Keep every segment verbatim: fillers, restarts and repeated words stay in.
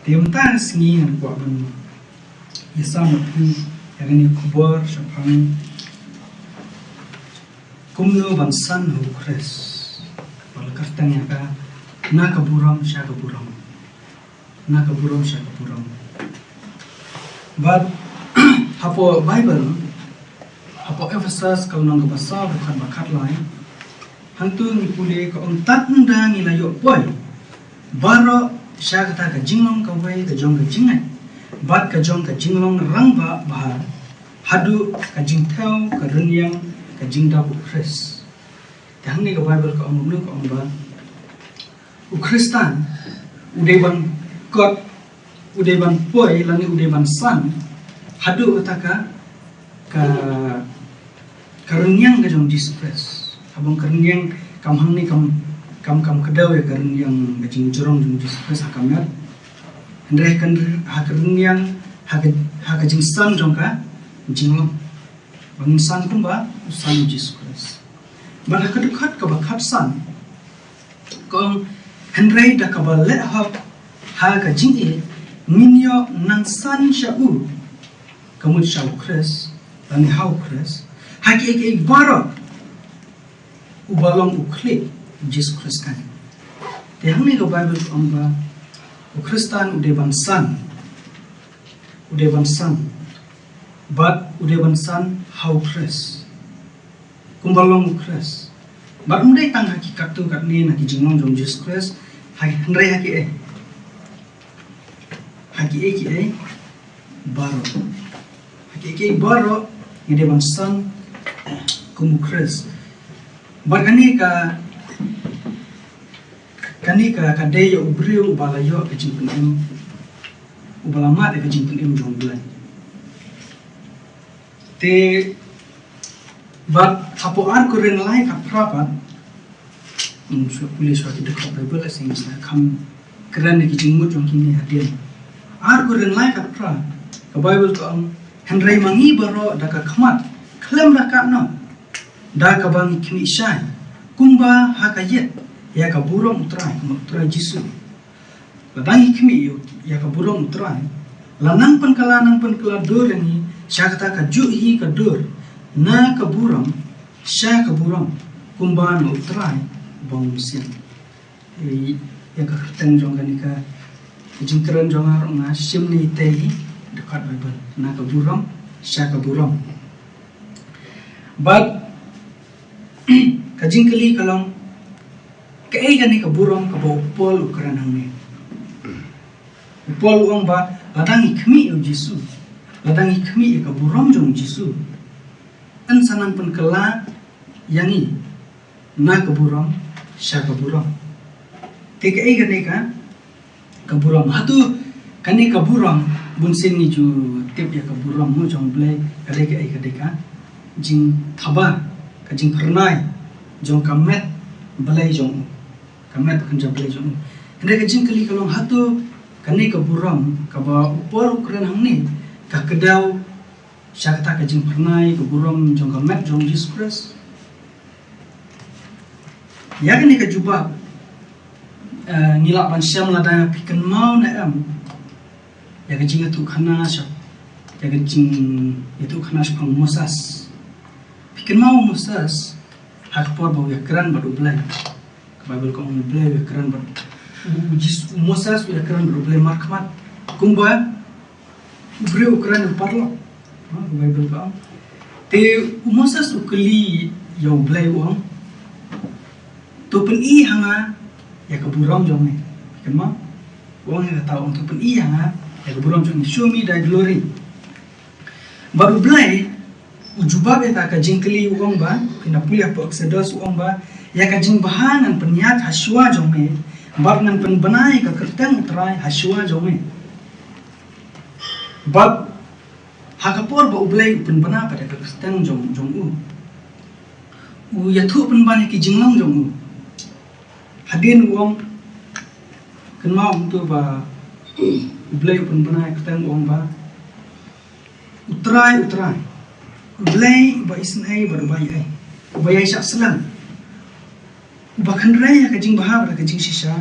Ïa mynta ka sngi ngan kwah ban ïa sam bad phi ïa kane ka khubor shaphang kumno ban san ha u Khrist. Bad la kyrteng ïa ka na ka burom sha ka burom. Na ka burom sha ka burom. Bad hapoh Bible, hapoh Ephesus ka lynnong kaba saw, dkhot ba khatlai, hangto ngi pule ka ong, tad ynda ngi la ïoh poi baroh sha kata ka jinglong kawei ka jong ka jingngeit bad ka jong ka jinglong rangbah bha, haduh ka jingthew ka rynïeng ka jingdap u Khrist. Te hangne ka Bible ka ong kumno, ka ong ba u Khristan u dei ban kot, u dei ban poi lane u dei ban san haduh kata ka, ka, ka rynïeng ka jong Jisu Khrist. Haba ong ka rynïeng, kam hangne kam, kam, kam kdew ïa ka rynïeng ka jingjrong jong Jisu Khrist ha ka met. Hynrei kan ha ka rynïeng, ha ka, ha ka jingsan jong ka jinglong. Ba ngin san kumba u san u Jisu Khrist. Bad ha ka dkhot kaba khatsan ka ong, hynrei da kaba leh hok ha ka jingïeit ngin ïoh nang san sha u, ka mut sha u Khrist, lane ha u Khrist, ha kiei kiei baroh uba long u khlieh Jisu Khrist kane. Te hangne ka Bible ka ong ba u Khristan u dei ban san, u dei ban san, bad u dei ban san ha u Khrist, kumba long u Khrist. Bad ym dei tang ha ki katto katne na ki jinglong jong Jisu Khrist, ha, hynrei ha kiei, ha kiei kiei baroh. Ha kiei kiei baroh ngi dei ban san kum u Khrist. Bad kane ka, kane ka, ka dei ïa u briew uba la ïoh ka jingpynim, uba la mad ïa ka jingpynim jong u Blei. Te bad hapoh Ar Korinth lai khatphra pat, hmm, shu pule shuwa ki dkhot Bible, lehse ngin sa kham kren ïa ki jingmut jong kine hadien. Ar Korinth lai khatphra, ka Bible ka ong, hynrei ma ngi baroh da ka khmat khlem da ka noh, da kaba ngi khmih shai kumba ha ka ïit ïa ka burom u Trai, kumba u Trai Jisu. Lada ngi khmih ïa ka burom u Trai, la nang pynkylla, nang pynkylla dur ïa ngi sha kata kajuh hi ka dur, na ka burom sha ka burom, kumba na u Trai ba u mynsiem. Ïa ka kyrteng jong kane ka jingkren jong nga ruh nga shim na itei i dkhot Bible, na ka burom sha ka burom. Bad ka jingkylli ka long, kaei kane ka burom kaba u Paul u kren hangne? U Paul u ong ba lada ngi khmih ïa u Jisu, lada ngi khmih ïa ka burom jong u Jisu, yn sa nang pynkylla ïa ngi na ka burom sha ka burom. Te kaei kane ka, ka burom? Hato kane ka burom, bunsien ngi ju tip ïa ka burom mo jong u Blei, ka dei kaei? Ka dei ka jingthaba, ka jingphyrnai jong ka met Blei jong u, ka met ba kynja Blei jong u. Hynrei ka jingkylli ka long, hato kane ka burom kaba u Paul u kren hangne ka kdew sha kata ka jingphyrnai ka burom jong ka met jong Jisu Khrist? Ïa kane ka jubab, eh, ngi lah ban shem lada phi kynmaw ne em ïa ka jingïathuhkhana sha, ïa ka jingïathuhkhana shaphang u Moses. Phi kynmaw u Moses ha ka por ba u ïakren bad u Blei. Ka Bible ka ong u Blei u ïakren bad u, u Jis-, u Moses u ïakren bad u Blei markhmat kumba u briew u kren u paralok. Ha, ka Bible ka ong. Te u Moses u kylli ïa u Blei u ong, to pyni ha nga ïa ka burom jong me. Kynmaw? U ong ïa kata, u ong to pyni ha nga ïa ka burom jong me. Show me thy glory. Bad u Blei u jubab ïa ka, ka jingkylli u ong ba, phin da pule hapoh Exodus u ong ba, ïa ka jingbha ngan pynïaid ha shuwa jong me, bad ngan pynbna ïa ka kyrteng u Trai ha shuwa jong me. Bad ha ka por ba u Blei u pynbna pat ïa ka kyrteng jong, jong u, u ïathuh pynban ïa ki jinglong jong u. Hadien u ong, kynmaw hangto ba u Blei u pynbna ïa ka kyrteng, u ong ba, U Trai, U Trai, U Blei uba isynei bad uba ïai, uba ïai shah slem, uba kynrei ïa ka jingbha bad ka jingshisha,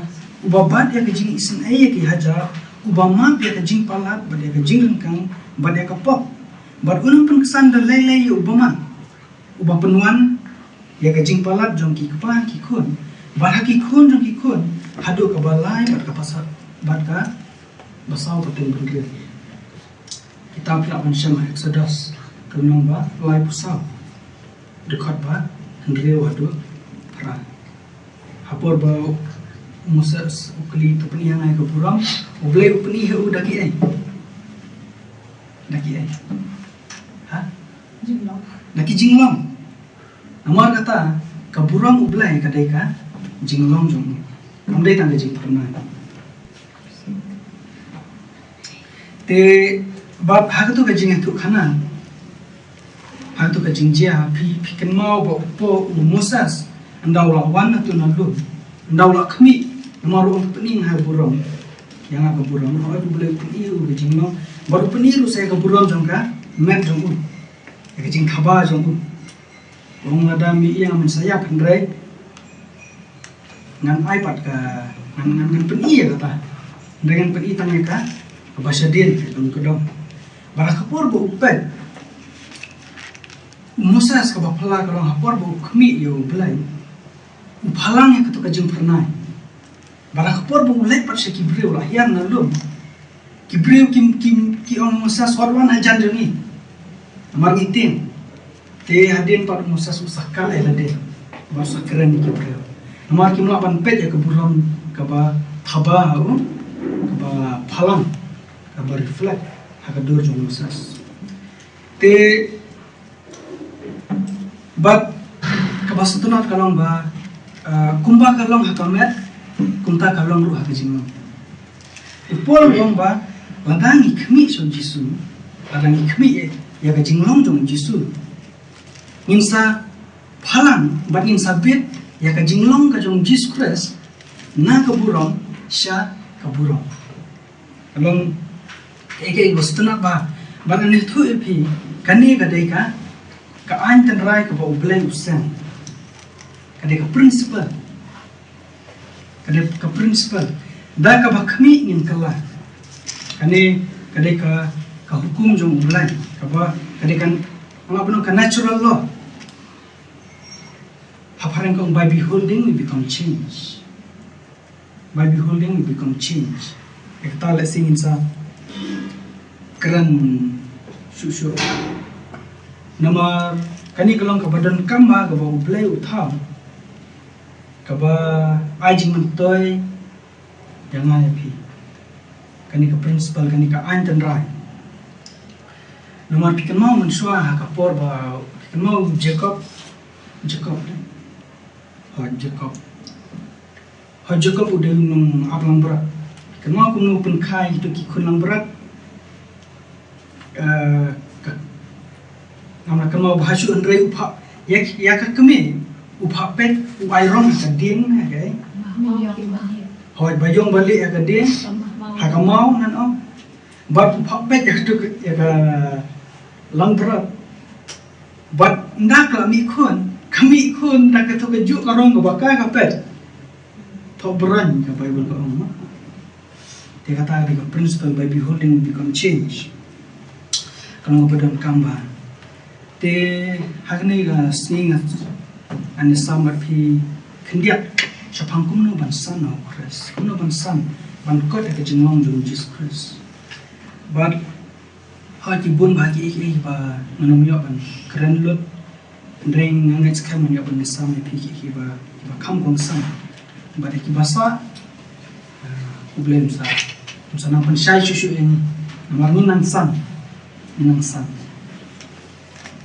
uba bat ïa ka jingisynei ïa ki hajar, Uba map ïa ka jingpalat bad ïa ka jingryngkang bad ïa ka pop. Bad un ym pynksan da lei lei ïa uba man. Uba pynwan ïa ka jingpalat jong ki kpa ki khun bad ha ki khun jong ki khun, haduh kaba lai bad kaba saw, bad kaba saw pateng bynriew. Kita phi lah ban shem ha Exodus ka lynnong ba laiphew saw, dkhot ba hynriew haduh phra. Ha por ba u Moses u kylli, to pyni ïa nga ïa ka burom, U Blei u pyni ha u da kiei? Da kiei? Ha? Jinglong. Da ki jinglong. Namar kata, ka burom U Blei ka dei ka jinglong jong u. Kam dei tang ka jingphyrnai. Te bad ha kato ka jingïathuhkhana, ha kato ka jingjia, phi, phi kynmaw ba u, u Moses ynda u la wan na to na lum, ynda u la khmih, namar u ong, pyni nga ha burom, ïa nga ka burom. Hooid, U Blei u pyni u ka jinglong, bad u pyni ruh sa ïa ka burom jong ka met jong u, ïa ka jingthaba jong u. U ong, lada me ïa nga, men sa ïap, hynrei ngan ai pat ka, ngan, ngan, ngan pyni ïa kata. Hynrei ngan pyni tang ïa ka kaba shadien, ka dong ka dong. Bad ha ka por ba u peit u Moses, kaba phylla ka long ha por ba u khmih ïa U Blei, u phalang ïa kato ka jingphyrnai. Bad ha ka por ba u leit pat sha ki briew la hiar na lum, ki briew ki, ki, ki ong, Moses, wat wan hajan jong ngi, namar ngi tieng. Te hadien pat u Moses u sa kal ïa lade bad u sa kren ïa ki briew, namar kim lah ban peit ïa ka burom kaba thaba ha u, kaba phalang, kaba reflect ha ka dur jong u Moses. Te bad kaba sngewtynnat ka long ba, ah, kumba ka long ha ka met, kumta ka long ruh ha ka jinglong. U Paul u ong ba lada ngi khmih sha u Jisu, lada ngi khmih ïa, ïa ka jinglong jong u Jisu, ngin sa phalang bad ngin sa bit ïa ka jinglong ka jong u Jisu Khrist na ka burom sha ka burom. Ka long kaei kaei ba sngewtynnat bha. Bad ngan ïathuh ïa phi, kane ka dei ka, ka aiñ tynrai kaba U Blei u seng. Ka dei ka principle. Ka dei ka principle. Da kaba khmih ngin kylla. Kane ka dei ka, ka hukum jong U Blei, kaba ka dei ka, nga ba nong ka natural law. Ha phareng ka ong, by beholding we become changed. By beholding we become changed. Ïa kata lehse ngin sa kren shuh shuh. Namar kane ka long kaba donkam bha, kaba U Blei u thaw, kaba ai jingmyntoi ïa nga ïa phi. Kane ka principle, kane ka aiñ tynrai. Namar phi kynmaw mynshuwa ha ka por ba, phi kynmaw u Jacob, Jacob, hooid, Jacob. Hooid, Jacob u dei u nongap langbrot. Kynmaw kumno u pynkha ïa kito ki khun langbrot. Eh, ka, ngam lah kynmaw bha shuh, hynrei u phah ïa, ïa ka kmie, u phah peit, u ai rong ha ka dieng, ha ka, hooid, ba ïong ba lieh ha ka dieng, ha ka maw, ngan ong. Bad u phah peit ïa kato ka, ïa ka langbrot. Bad ynda ka la mih khun, ka mih khun da kato kajuh ka rong kaba kai ka peit. Thoh briew, ka Baibl ka ong, mo. Te kata ka dei ka principle, by beholding we become changed. Ka long kaba donkam bha. Te ha kane ka sngi nga, ngan ïasam bad phi khyndiat shaphang kumno ban san ha u Khrist, kumno ban san, ban koit ïa ka jinglong jong u Jisu Khrist. Bad ha ki bun bha kiei kiei ba ngan ym ïoh ban kren lut. Hynrei nga ngeit skhem ngan ïoh ban ïasam ïa phi kiei kiei ba, ba kham kongsan. Bad ïa kiba sah, eh, U Blei un sa, un sa nang pynshai shuh shuh ïa ngi. Namar ngin nang san, ngin nang san.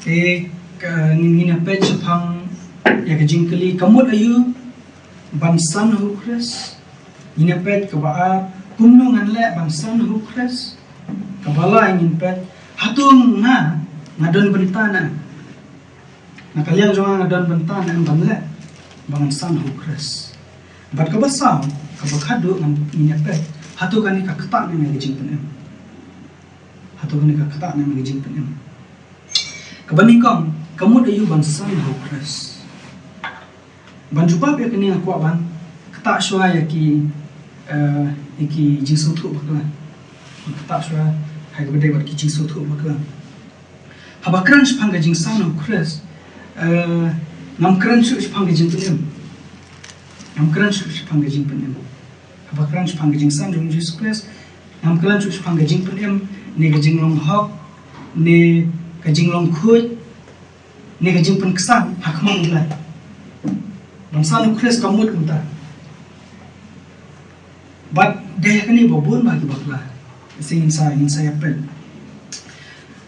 Te ka, ngin, ngin ïa peit shaphang ïa ka jingkylli, ka mut aïu ban san ha u Khrist. Ngin ïa peit kaba ar, kumno ngan leh ban san ha u Khrist. Kaba lai ngin peit, hato nga, nga don bynta ne em? Na ka liang jong nga, nga don bynta ne em ban leh ba ngan san ha u Khrist? Bad kaba saw, kaba khadduh, ngan, ngin ïa peit, hato kane ka ktah ne em ïa ka jingpynim? Hato kane ka ktah ne em ïa ka jingpynim? Kaba nyngkong, ka mut aïu ban san ha u Khrist? Ban jubab ïa kane nga kwah ban ktah shuwa ïa ki, eh, ïa ki jingsngewthuh bakla. Kata shuwa ha kaba dei bad ki jingsngewthuh bakla. Haba kren shaphang ka jingsan u Khrist, eh, ngam kren shuh shaphang ka jingpynim. Ngam kren shuh shaphang ka jingpynim. Haba kren shaphang ka jingsan jong u Jisu Khrist, ngam kren shuh shaphang ka jingpynim, ne ka jinglong hok, ne ka jinglong khuid, ne ka jingpynksan ha khmat U Blei. Ban san u Khrist ka mut kumta. Bad dei ha kane ba bun bah ki bakla. Shisha ngin sa, ngin sa ïa peit.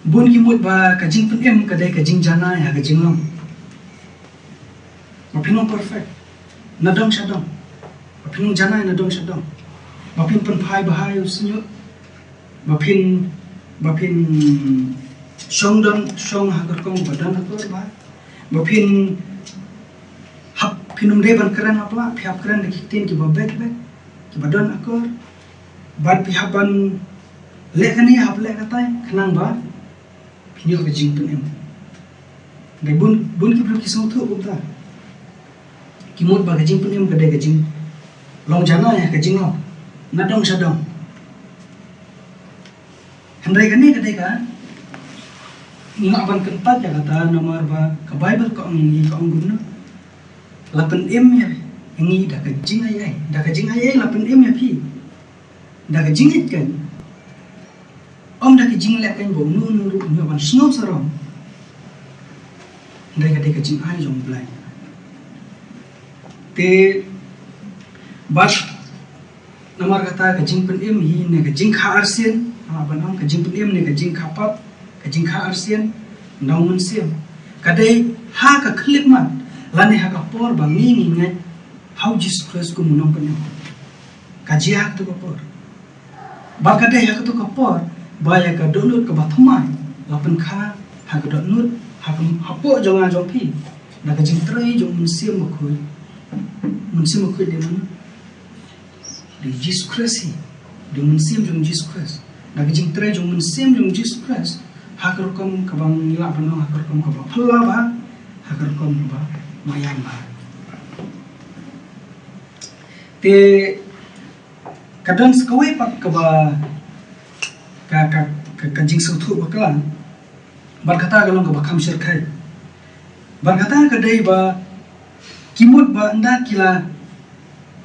Bun ki mut ba ka jingpynim ka dei ka jingjanai ha ka jinglong. Ba phin long perfect na dong sha dong. Ba phin long janai na dong sha dong. Ba phin pynphai bha ïa u shñiuh. Ba phin, ba phin shong don, shong ha ka rukom ba don akor bha. Ba phin hap, phin ym dei ban kren hapla, phi hap kren da ki ktien kiba beit beit, kiba don akor. Bad phi hap ban leh kane, hap leh katai, khnang ba phin ïoh ka jingpynim. Dei bun, bun ki briew ki sngewthuh kumta. Ki mut ba ka jingpynim ka dei ka jinglong janai ha ka jinglong na dong sha dong. Hynrei kane ka dei ka, ngi lah ban kyntait ïa kata namar ba ka Baibl ka ong ïa ngi, ka ong kumno. La pynim ïa ngi da ka jingai ei, da ka jingai ei la pynim ïa phi. Da ka jingngeit kan. Ym da ka jingleh kan ba uno uno ruh un ïoh ban sngewsarong. Hynrei ka dei ka jingai jong U Blei. Te bad namar kata ka jingpynim hi ne ka jingkha arsien, ha, ban ong ka jingpynim ne ka jingkha pap, ka jingkha arsien na u mynsiem. Ka dei ha ka khyllipmat lane ha ka por ba ngi ngi ngeit ha u Jisu Khrist kum u nongpynim. Ka jia ha kato ka por. Ba ka dei ha kato ka por ba ïa ka dohnud kaba thymmai la pynkha ha ka dohnud, ha ka, hapoh jong nga jong phi, da ka jingtrei jong u Mynsiem Bakhuid. Mynsiem Bakhuid dei mano? Dei Jisu Khrist hi. Dei u Mynsiem jong Jisu Khrist. Da ka jingtrei jong u Mynsiem jong Jisu Khrist, ha ka rukom kaba ngi lah ban ong, ha ka rukom kaba phylla bha, ha ka rukom kaba maïan bha. Te ka don sa kawei pat kaba ka, ka, ka, ka jingsngewthuh bakla. Bad kata ka long kaba kham shyrkhei. Bad kata ka dei ba ki mut ba ynda ki la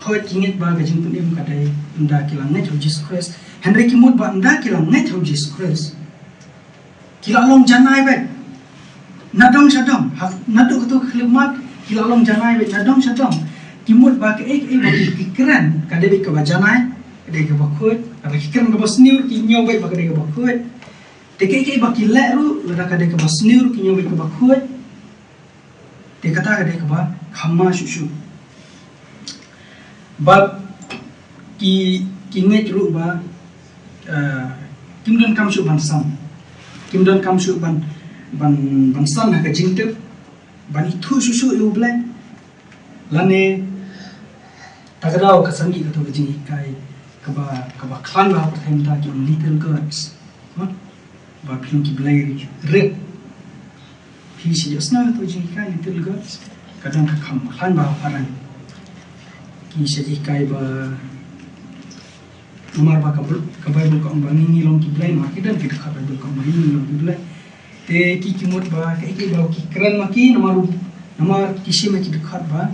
thoh, ki ngeit ba ka jingpynim ka dei ynda ki la ngeit ha u Jisu Khrist. Hynrei ki mut ba ynda ki la ngeit ha u Jisu Khrist, ki la long janai beit na dong sha dong. Ha, naduh kato ka khyllipmat ki la long janai beit na dong sha dong. Ki mut ba kaei kaei ba ki kren ka dei beit kaba janai, ka dei kaba khuid. Lada ki kren kaba sniew ki ñiew beit ba ka dei kaba khuid. Te kaei kaei ba ki leh ruh, lada ka dei kaba sniew ruh ki ñiew beit kaba khuid. Te kata ka dei kaba kham ma shuh shuh. Bad ki, ki ngeit ruh ba, eh, kim donkam shuh ban san. Kim donkam shuh ban, ban, ban san ha ka jingtip, ban ithuh shuh shuh ïa U Blei. Lane, ta ka daw ka sangeh kato ka jinghikai kaba, kaba khlaiñ bha ha pyrthei mynta ki ong little gods. Huh? Ba phi long ki blei rit. Phi sa ïohsngew kato ka jinghikai little gods. Ka don ka kham khlaiñ bha ha phareng. Ki sa hikai ba namar ba ka, ka Baibl ka ong ba ngi ngi long ki blei, namar ki don ki dkhot Baibl ka ong ba ngi ngi long ki blei. Te ki, ki mut ba kaei kaei ba ki kren ma ki, namar, namar ki shim ha ki dkhot ba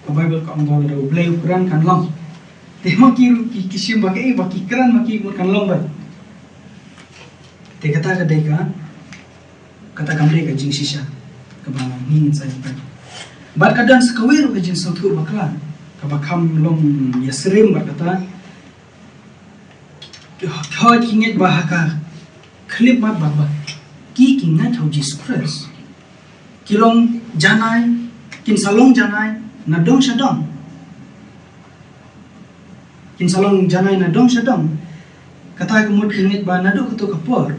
ka Baibl ka ong ba lada U Blei u kren kan long. Te ma ki ruh ki, ki shim ba kaei ba ki kren ma ki mut kan long beit. Te kata ka dei ka, kata kam dei ka jingshisha kaba ngi ngin sa ïa peit. Bad ka don sa kawei ruh ka jingsngewthuh bakla kaba kham long ïasyriem bad kata. Ki, ki ngeit ba ha ka khyllipmat ba, ba ki, ki ngeit ha u Jisu Khrist, ki long janai, kin sa long janai na dong sha dong. Kin sa long janai na dong sha dong. Kata ka mut ki ngeit ba naduh kato ka por,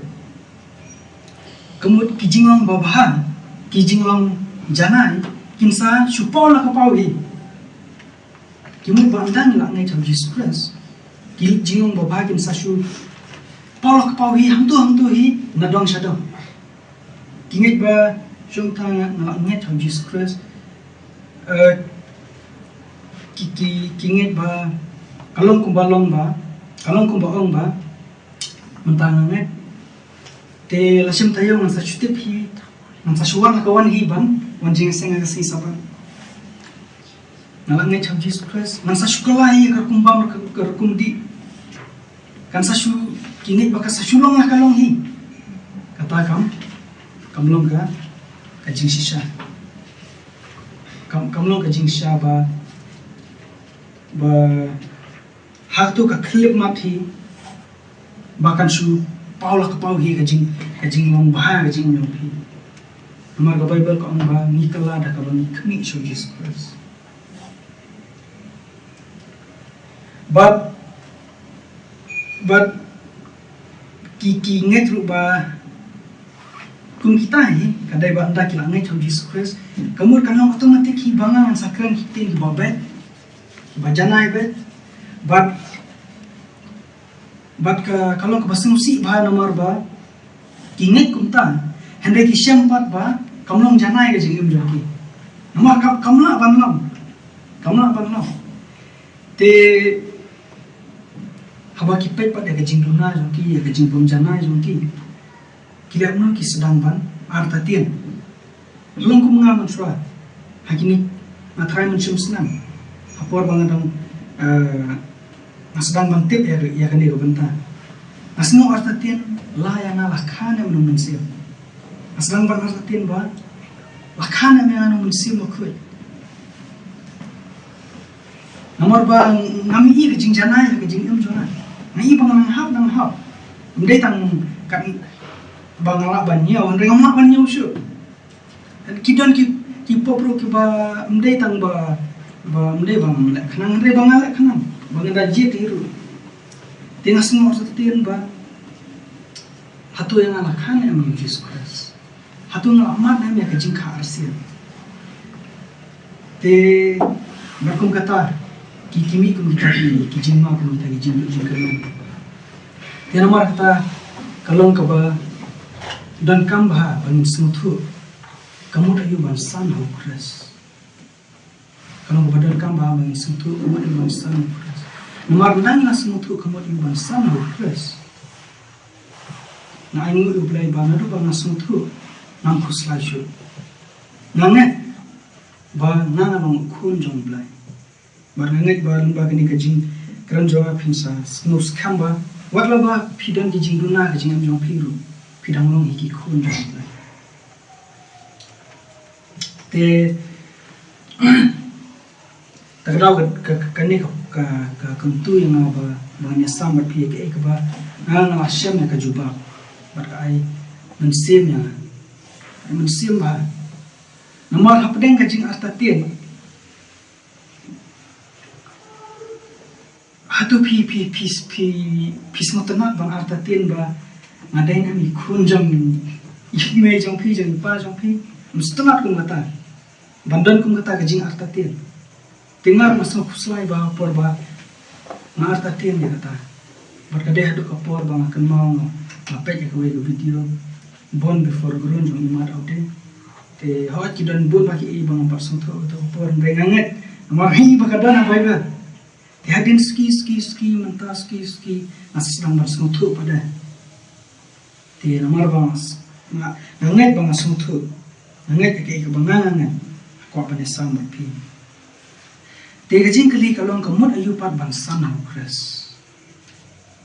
ka mut ki jinglong babha, ki jinglong janai kin sa shu paw la ka paw hi. Ki mut ba ynda ngi la ngeit ha u Jisu Khrist, ki jinglong babha kin sa shu paw la ka paw hi, hangto hangto hi, na dong sha dong. Ki ngeit ba shu mynta nga la ngeit ha u Jisu Khrist. Eh, ki, ki, ki ngeit ba ka long kumba long ba, ka long kumba ong ba, Mynta nga ngeit. Te la shim taïew ngan sa shu tip hi, ngan sa shu wan ha ka wan hi ban wan jingïaseng ha ka sngi Sabbath. Nga la ngeit ha u Jisu Khrist, ngan sa shu kylla hi ka rukom bam, ka rukom dih. Kan sa shu, ki ngeit ba ka sa shu long la ka long hi. Kata kam, kam long ka, ka jingshisha. Kam, kam long ka jingshisha ba, ba ha kato ka khyllipmat hi ba kan shu paw la ka paw hi ka jing, ka jinglong bha, ka jingim jong phi. Namar ka Baibl ka ong ba ngi kylla da kaba ngi khmih sha u Jisu Khrist. Bad, bad ki, ki ngeit ruh ba kum kita hi, ka dei ba ynda ki la ngeit ha u Jisu Khrist, ka mut kan long automatic hi ba ngan sa kren ki ktien kiba beit, kiba janai beit. Bad, bad ka, ka long kaba sngewsih bha namar ba ki ngeit kumta, hynrei ki shem pat ba kam long janai ka jingim jong ki. Namar kam, kam lah ban long. Kam lah ban long. Te haba ki peit pat ïa ka jingduna jong ki, ïa ka jingbymjanai jong ki, ki leh kumno? Ki sdang ban artatien. Long kum nga mynshuwa ha kine, nga tharai mynshem snem, ha por ba nga dang, eh, nga sdang ban tip ïa, ïa kane ka bynta, nga sngew artatien, la ïa nga la kha ne em ha u mynsiem. Nga sdang ban artatien ba la kha ne em ïa nga ha u mynsiem bakhuid. Namar ba ngam ïohi ka jingjanai ha ka jingim jong nga. Nga ïohi ba nga nang hap, nang hap. Ym dei tang kat ba nga lah ban ñiew, hynrei ngam lah ban ñiew shuh. Ki don ki, ki pop ruh kiba ym dei tang ba, ba ym dei ba ngam leh khnang, hynrei ba nga leh khnang, ba nga da jied hi ruh. Te nga sngew artatien ba hato ïa nga la kha ne em ha u Jisu Khrist. Hato nga la mad ne em ïa ka jingkha arsien. Te bad kum kata, ki, ki mih kum kita, ki, ki jingma kum kita, ki jingmut jingkyrmen. Te namar kata ka long kaba donkam bha ba ngin sngewthuh ka mut aïu ban san ha u Khrist. Ka long kaba donkam bha ba ngin sngewthuh ka mut aïu ban san ha u Khrist. Namar ynda ngi la sngewthuh ka mut aïu ban san ha u Khrist, nga ainguh ïa u Blei ba naduh ba nga sngewthuh, ngam khuslai shuh. Nga ngeit ba nga nga long u khun jong u Blei. Bad nga ngeit ba lyngba kane ka jingkren jong nga phin sa sngewskhem ba wat la ba phi don ki jingduna ha ka jingim jong phi ruh, phi dang long hi ki khun jong u Blei. Te ta ka daw ka, ka, kane ka, ka, ka kyntu ïa nga ba, ba ngan ïasam bad phi ïa kaei kaba nga, nga la shem ïa ka jubab bad ka ai mynsiem ïa nga. Ai mynsiem bha. Namar hapdeng ka jingartatien, hato phi, phi, phi, phi, phi sngewtynnat ban artatien ba nga dei ne em i khun jong i mei jong phi, jong i pa jong phi? Ym sngewtynnat kum kata. Ban don kum kata ka jingartatien. Te nga ruh nga sngew khuslai ba ha por ba nga artatien ïa kata. Bad ka dei haduh ka por ba nga kynmaw nga, nga peit ïa kawei ka video, Born Before Grown jong i Matt Aude. Te hooid ki don bun ba ki ïa ba ngam pat sngewthuh kato ka por, hynrei nga ngeit namar hi ba ka don ha Baibl. Te hadien suki, suki, suki, mynta suki, suki, nga sa sdang ban sngewthuh pat de. Te namar ba nga s-, nga, nga ngeit ba nga sngewthuh. Nga ngeit ïa kaei kaba nga, nga ngeit. Nga kwah ban ïasam bad phi. Te ka jingkylli ka long ka mut aïu pat ban san ha u Khrist.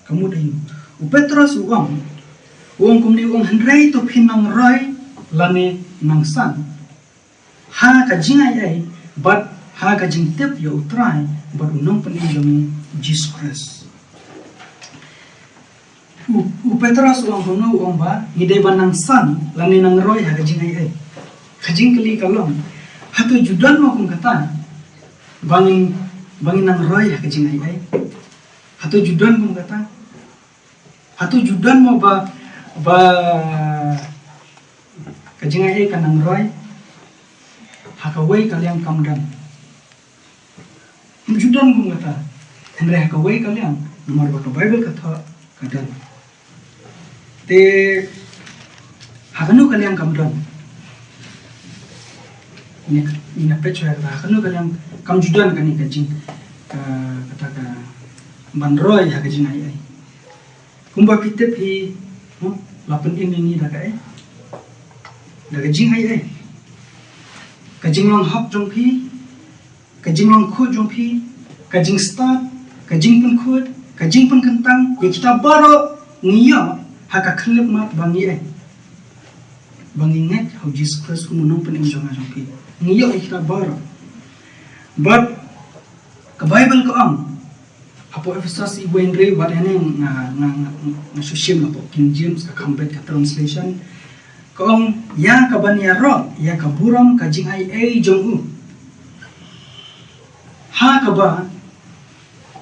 Ka mut aïu? U Petros u ong, u ong kumne, u ong, hynrei to phin nang roi lane nang san ha ka jingai ei bad ha ka jingtip ïa U Trai bad U Nongpynim jong ngi Jisu Khrist. U, u Petros u ong kumno? U ong ba ngi dei ban nang san lane nang roi ha ka jingai ei. Ka jingkylli ka long, hato ju don mo kum kata ba ngin, ba ngin nang roi ha ka jingai ei? Hato ju don kum kata? Hato ju don mo ba, ba ka jingai ei ka nang roi? Ha kawei ka liang kam don. Ym ju don kum kata. Hynrei ha kawei ka liang, namar ba ka Baibl ka thoh ka don. Te ha kano ka liang kam don? Ngin, ngin ïa peit shuwa kata, ha kano ka liang kam ju don kane ka jing, ka, kata ka ban roi ha ka jingai ei. Kumba phi tip hi, hmm, la pynim ïa ngi da kaei? Da ka jingaiei. Ka jinglong hok jong phi, ka jinglong khuid jong phi, ka jingstad, ka jingpynkhuid, ka jingpynkyntang, ïa kita baroh ngi ïoh ha ka khyllipmat ba ngi ei, ba ngi ngeit ha u Jisu Khrist kum u nongpynim jong nga jong phi. Ngi ïoh ïa kita baroh. Bad ka Baibl ka ong, hapoh Ephesos i wei hynriew, bad ïa ne nga, nga, nga, nga shu shim hapoh King James, ka kham beit ka translation. Ka ong, ïa kaban ïaroh ïa ka burom ka jingaiei jong u, ha kaba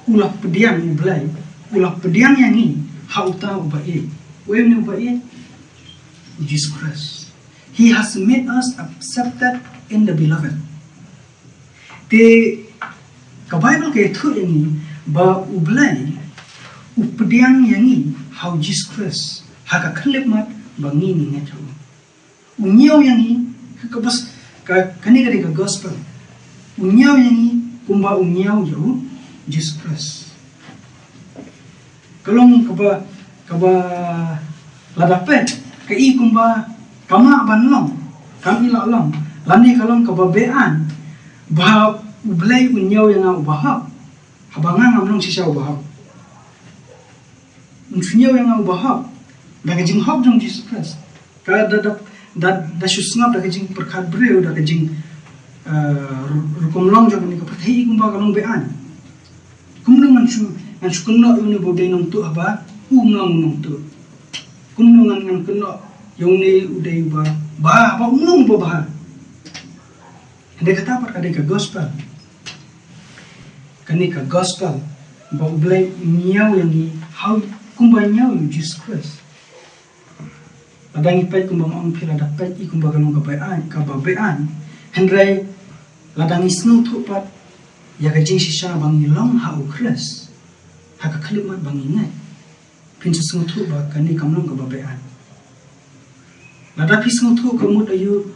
u la pdiang, U Blei u la pdiang ïa ngi ha uta uba ïeit. Uei une uba ïeit? Jesus Christ. He has made us accepted in the beloved. Te ka Baibl ka ïathuh ïa ngi ba U Blei u pdiang ïa ngi ha u Jesus Christ ha ka khyllipmat ba ngi, ngi ngeit ha u. U ñiew ïa ngi, ka, ka bas, ka, kane ka dei ka gospel. U ñiew ïa ngi kumba u ñiew ïa u Jesus Christ. Ka long kaba, kaba lada peit, ka i kumba ka mah ban long, kam i lah long. Lane ka long kaba beaiñ, ba U Blei u ñiew ïa nga uba hok, haba nga ngam long shisha uba hok. Un shu ñiew ïa nga uba hok da ka jinghok jong Jesus Christ. Ka da, da, da, da shu sngap da ka jingpyrkhat briew, da ka jing, eh, ru-, rukom long jong kane ka pyrthei kumba ka long beaiñ. Kumno ngan shu, ngan shu kynnoh ïa une ba u dei nongtuh haba um long u nongtuh? Kumno ngan, ngan kynnoh ïa une u dei uba bha haba um long uba bha? Hynrei kata pat ka dei ka gospel. Kane ka gospel ba U Blei u ñiew ïa ngi ha u, kumba ñiew ïa u Jesus Christ. Lada ngi peit kumba nga ong phi, lada peit i kumba ka long kaba beaiñ, kaba beaiñ. Hynrei lada ngi sngewthuh pat ïa ka jingshisha ba ngi long ha u Khrist ha ka khyllipmat ba ngi ngeit, phin sa sngewthuh ba kane kam long kaba beaiñ. Lada phi sngewthuh ka mut aïu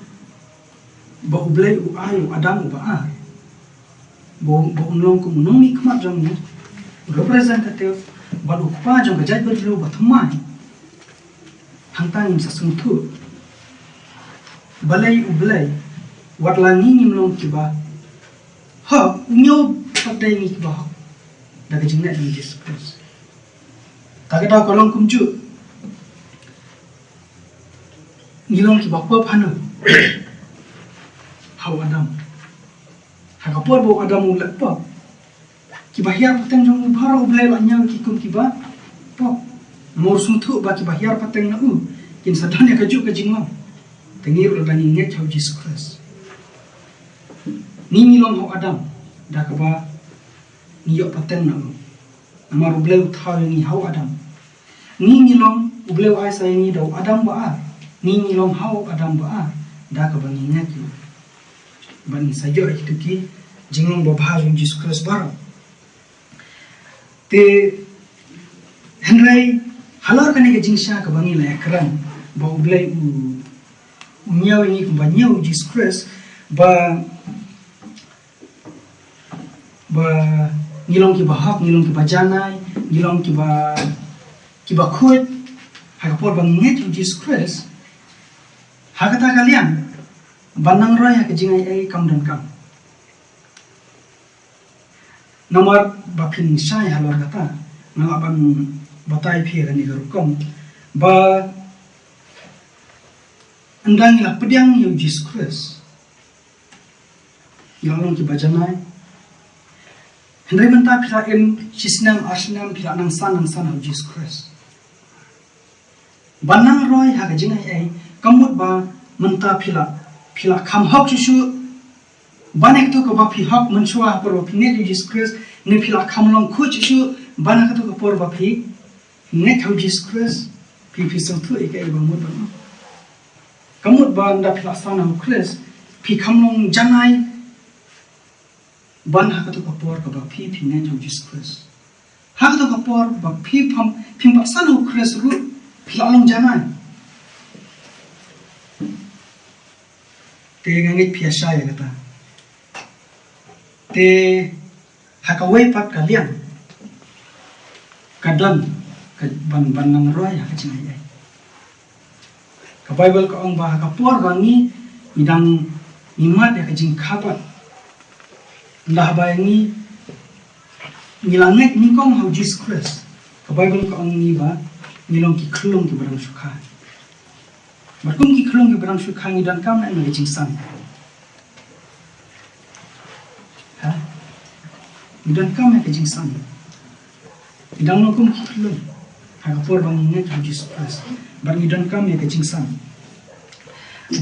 ba U Blei u ai u Adam uba ar, ba, ba un long kum u nongmihkhmat jong ngi, u representative, bad u kpa jong ka jaitbynriew bathymmai, hangta ngin sa sngewthuh balei U Blei, wat la ngi ngim long kiba hok, u ñiew pat ïa ngi kiba hok da ka jingngeit ha u Jesus Christ. Ta ka daw ka long kumjuh. Ngi long kiba pop hano? Ha u Adam. Ha ka por ba u Adam u la pop, kiba hiar pateng jong u baroh U Blei u la ñiew ki kum kiba pop. Namar u sngewthuh ba kiba hiar pateng na u kin sa don ïa kajuh ka jinglong. Te ngi ruh lada ngi ngeit ha u Jesus Christ, ngi, ngi long ha u Adam da kaba ngi ïoh pateng na u. Namar U Blei u thaw ïa ngi ha u Adam. Ngi, ngi long, U Blei u ai sa ïa ngi da u Adam ba ar. Ngi, ngi long ha u Adam ba ar da kaba ngi ngeit ïa u. Bad ngi sa ïoh ïa kito ki jinglong babha jong u Jesus Christ baroh. Te hynrei halor kane ka jingshisha kaba ngi la ïakren, ba U Blei u, u ñiew ïa ngi kumba ñiew u Jesus Christ, ba ba ngi long kiba hok, ngi long kiba janai, ngi long kiba, kiba khuid ha ka por ba ngi ngeit ha u Jesus Christ. Ha kata ka liang, ban nang roi ha ka jingaiei kam donkam. Namar ba phin shai halor kata, nga lah ban batai phi ha kane ka rukom ba ynda ngi la pdiang ïa u Jesus Christ, ngi la long kiba janai. Hynrei mynta phi la im shisnem arsnem, phi la nang san nang san ha u Jesus Christ. Ban nang roi ha ka jingaiei, ka mut ba mynta phi la, phi la kham hok shuh shuh ban ïa kato kaba phi hok mynshuwa ha ka por ba phi ngeit ha u Jesus Christ, ne phi la kham long khuid shuh shuh ban ïa kato ka por ba phi ngeit ha u Jesus Christ, phi, phi sngewthuh ïa kaei ba mut ban ong. Ka mut ba ynda phi la san ha u Christ, phi kham long janai ban ha kato ka por kaba phi, phi ngeit ha u Jesus Christ. Ha kato ka por ba phi pham, phim pat san ha u Christ ruh, phi la long janai. Te nga ngeit phi ïa shai ïa kata. Te ha kawei pat ka liang, ka don ka ban ban nang roi ha ka jingaiei. Ka Baibl ka ong ba ha ka por ba ngi ngi dang ngi mad ïa ka jingkhabat, la ba ngi ngi la ngeit nyngkong ha u Jisu Khrist, ka Baibl ka ong ngi ba ngi long ki khyllung kiba dang shu kha. Bad kum ki khyllung kiba dang shu kha ngi donkam na ka jingsan. Ha? Ngi donkam ïa ka jingsan. Ngi dang long kum ki khyllung ha ka por ba ngi ngeit ha u Jisu Khrist. Bad ngi donkam ïa ka jingsan.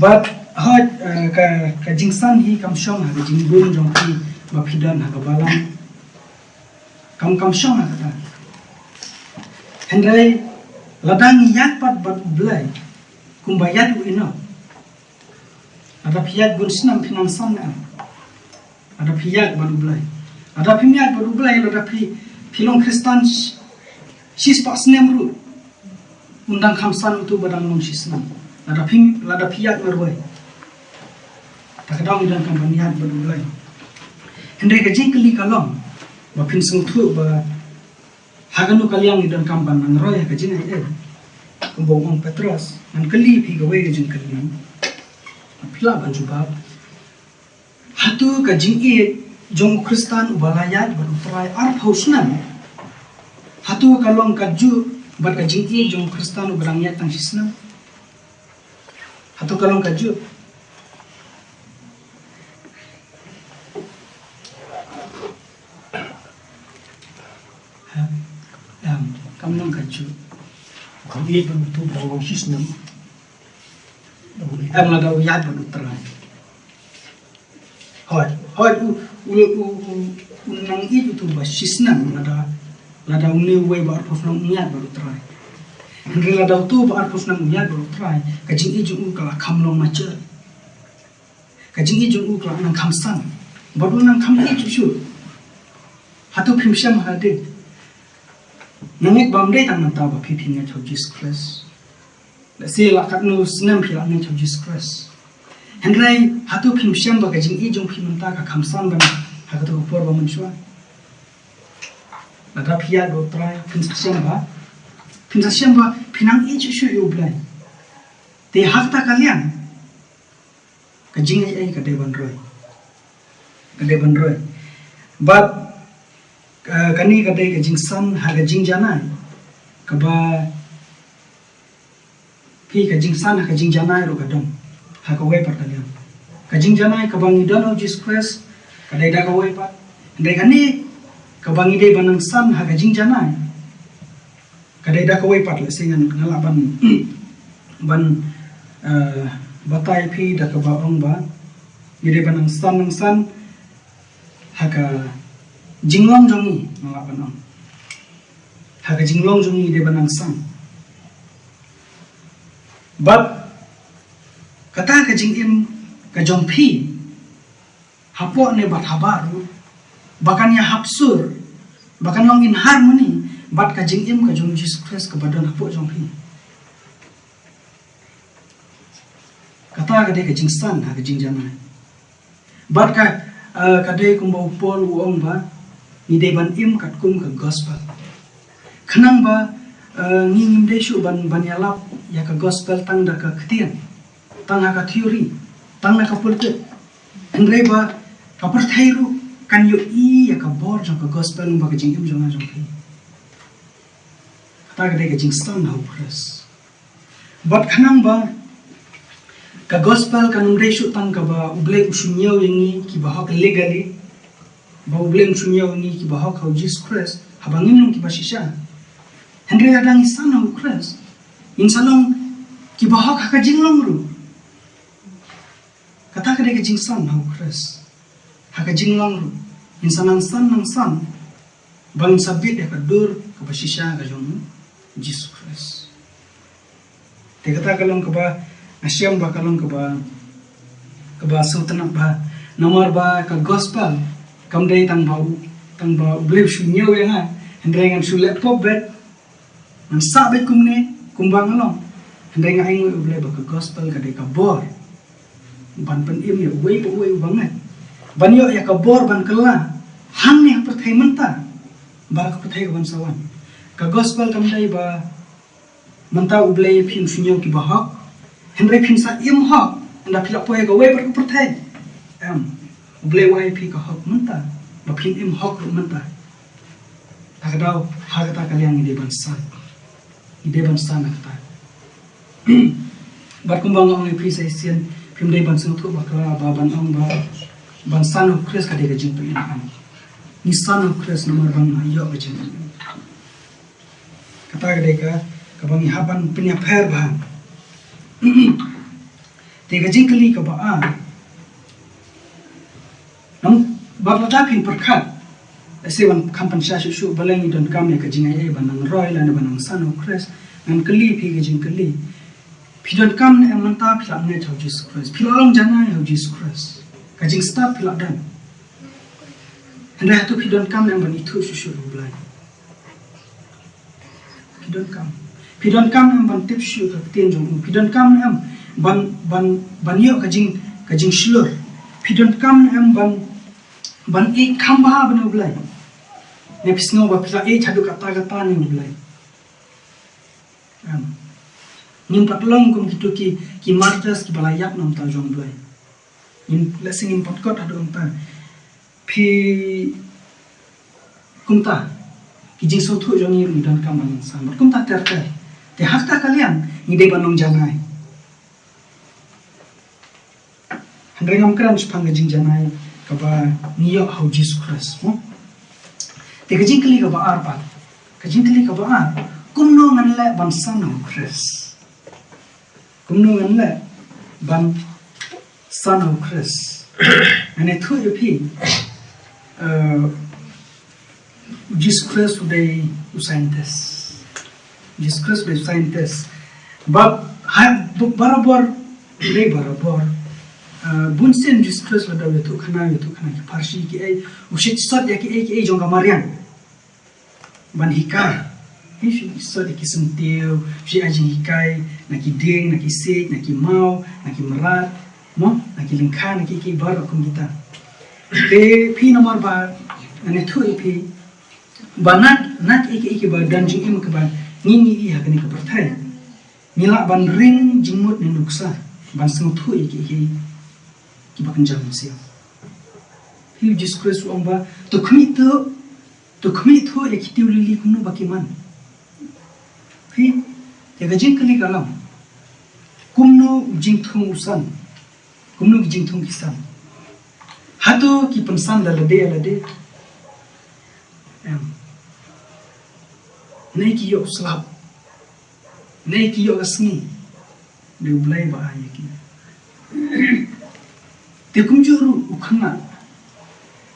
Bad hooid, eh, ka, ka jingsan hi kam shong ha ka jingbun jong phi ba phi don ha ka balang. Kam, kam shong ha kata. Hynrei lada ngi ïaid pat bad U Blei kumba ïaid u Enok, lada phi ïaid bun snem phi nang san ne em? Lada phi ïaid bad U Blei. Lada phi ïaid bad U Blei, lada phi, phi long Khristan sh-, shispah snem ruh, un dang kham san utu ba dang long shisnem. Lada phi, lada phi ïaid marwei. Ta ka daw ngi donkam ban ïaid bad U Blei. Hynrei ka jingkylli ka long ba phin sngewthuh ba ha kano ka liang ngi donkam ban nang roi ha ka jingaiei. Kumba u ong Petros, ngan kylli phi kawei ka jingkylli. Phi lah ban jubab. Hato ka jingïeit jong u Khristan uba la ïaid bad U Trai arphew snem, hato ka long kajuh bad ka jingïeit jong u Khristan uba dang ïaid tang shisnem? Hato ka long kajuh? Ha? Em, kam long kajuh. Kam ïeit bad utu ba dang long shisnem. Em, lada u ïaid bad U Trai. Hooid, hooid, u, u, u, u, u nang ïeit utu ba shisnem lada, lada une uwei ba arphew snem u ïaid bad U Trai. Hynrei lada utu ba arphew snem u ïaid bad U Trai, ka jingïeit jong u ka la kham long mature. Ka jingïeit jong u ka la nang kham san. Bad u nang kham ïeit shuh shuh. Hato phim shem ha dei? Nga ngeit ba ym dei tang mynta ba phi phi ngeit ha u Jisu Khrist. Lehse la katno snem phi la ngeit ha u Jisu Khrist. Hynrei hato phim shem ba ka jingïeit jong phi mynta ka kham san ban ha kato ka por ba mynshuwa? Lada phi ïaid bad U Trai phin sa shem ba, phin sa shem ba phi nang ïeit shuh shuh ïa U Blei. Te ha kata ka liang ka jingaiei ka dei ban roi. Ka dei ban roi. Bad, eh, kane ka dei ka jingsan ha ka jingjanai. Kaba phi ka jingsan ha ka jingjanai ruh ka don ha kawei pat ka liang. Ka jingjanai kaba ngi don ha u Jisu Khrist ka dei da kawei pat. Hynrei kane kaba ngi dei ban nang san ha ka jingjanai ka dei da kawei pat. Lehse ngan, nga lah ban, ban, eh, batai phi da kaba ong ba ngi dei ban nang san, nang san ha ka jinglong jong ngi, nga lah ban ong. Ha ka jinglong jong ngi dei ban nang san. Bad kata ka jingim ka jong phi hapoh ne bad haba ruh, ba kan ïa hap sur, ba kan long in harmony bad ka jingim ka jong u Jisu Khrist kaba don hapoh jong phi. Kata ka dei ka jingsan ha ka jingjanai. Bad ka, eh, ka dei kumba u Paul u ong ba ngi dei ban im katkum ka gospel. Khnang ba, eh, ngi ngim dei shuh ban, ban ïalap ïa ka gospel tang da ka ktien, tang ha ka theory, tang na ka pulpit. Hynrei ba ka pyrthei ruh kan ïohi ïa ka bor jong ka gospel, ba ka jingim jong nga jong phi. Kata ka dei ka jingsan ha u Khrist. Bad khnang ba ka gospel kan ym dei shuh tang kaba U Blei u shu ñiew ïa ngi kiba hok legally, ba U Blei u shu ñiew ïa ngi kiba hok ha u Jisu Khrist haba ngim long kiba shisha. Hynrei lada ngi san ha u Khrist, ngin sa long kiba hok ha ka jinglong ruh. Kata ka dei ka jingsan ha u Khrist. Ha ka jinglong ruh ngin sa nang san, nang san ba ngin sa bit ïa ka dur kaba shisha ka jong u Jisu Khrist. Te kata ka long kaba nga shem ba ka long kaba, kaba sngewtynnat bha. Namar ba ka gospel kam dei tang ba u, tang ba U Blei u shu ñiew ïa nga, hynrei ngan shu leh pop beit, ngan sah beit kumne kumba nga long. Hynrei nga ainguh ïa U Blei ba ka gospel ka dei ka bor ban pynim ïa uwei pa uwei uba ngeit, ban ïoh ïa ka bor ban kylla hangne ha pyrthei mynta bad ha ka pyrthei kaban sa wan. Ka gospel kam dei ba mynta U Blei phin shu ñiew ki ba hok, hynrei phin sa im hok ynda phi la poi ha kawei pat ka pyrthei. Em, U Blei u ai phi ka hok mynta ba phin im hok ruh mynta. Ha ka daw, ha kata ka liang ngi dei ban san. Ngi dei ban san ha kata. Bad kumba nga ong ïa phi sa shisien, phim dei ban sngewthuh bakla ba ban ong ba ban san ha U Khrist ka dei ka jingpynim. Ngi san ha U Khrist namar ba ngi ïoh ka jingpynim. Kata ka dei ka, kaba ngi hap ban pynïapher bha. Te ka jingkylli kaba ar, nang, bad lada phin pyrkhat, lehse ban kham pynshai shuh shuh, balei ngi donkam ïa ka jingaiei ban nang roi lane ban nang san ha U Khrist? Ngan kylli phi ka jingkylli. Phi donkam ne em mynta phi la ngeit ha U Jisu Khrist? Phi la long janai ha U Jisu Khrist? Ka jingstad phi la don. Hynrei hato phi donkam ne em ban ithuh shuh shuh ïa U Blei? Phi donkam. Phi donkam ne em ban tip shuh ka ktien jong u? Phi donkam ne em ban, ban, ban ïoh ka jing, ka jingshlur? Phi donkam ne em ban, ban ïeit kham bha ban ïa U Blei? Ne phi sngew ba phi la ïeit haduh katta katta ne em U Blei? Em. Ngim pat long kum kito ki, ki martyrs kiba la ïap na bynta jong U Blei. Ngim, lehse ngim pat kot haduh kumta. Phi, kumta, ki jingsngewthuh jong ngi ruh ngi donkam ban san. Bad kumta ter ter. Te ha kata ka liang ngi dei ban long janai. Hynrei ngam kren shaphang ka jingjanai kaba ngi ïoh ha U Jisu Khrist, mo? Te ka jingkylli kaba ar pat. Ka jingkylli kaba ar, kumno ngan leh ban san ha U Khrist? Kumno ngan leh ban san ha U Khrist? Ngan ïathuh ïa phi, eh, U Jisu Khrist u dei u scientist. U Jisu Khrist u dei u scientist. Bad ha, b-, barabor, u dei barabor. Eh, bun sien U Jisu Khrist lada u ïathuh khana, u ïathuh khana ki pharshi kiei, u shait sot ïa kiei kiei jong ka mariang ban hikai. Hi, u shait sot ïa ki syntiew, u shait ai jinghikai na ki dieng, na ki siej, na ki maw, na ki mrad, mo, na ki lyngkha, na kiei kiei baroh kum kita. Te phi namar ba ngan ïathuh ïa phi ba na, na kiei kiei kiba don jingim kaba ngi, ngi ïohi ha kane ka pyrthei, ngi lah ban ring jingmut ne nuksa ban sngewthuh ïa kiei kiei kiba kynja mynsiem. Phi, U Jisu Khrist u ong ba to khmih thuh, to khmih thuh ïa ki tiew lili kumno ba ki man. Phi, te ka jingkylli ka long, kumno u jingthung u san? Kumno ki jingthung ki san? Hato ki pynsan da lade lade? Em. Ne ki ïoh slap? Ne ki ïoh ka sngi? Dei U Blei ba ai ïa ki. Te kumjuh ruh u khynnah,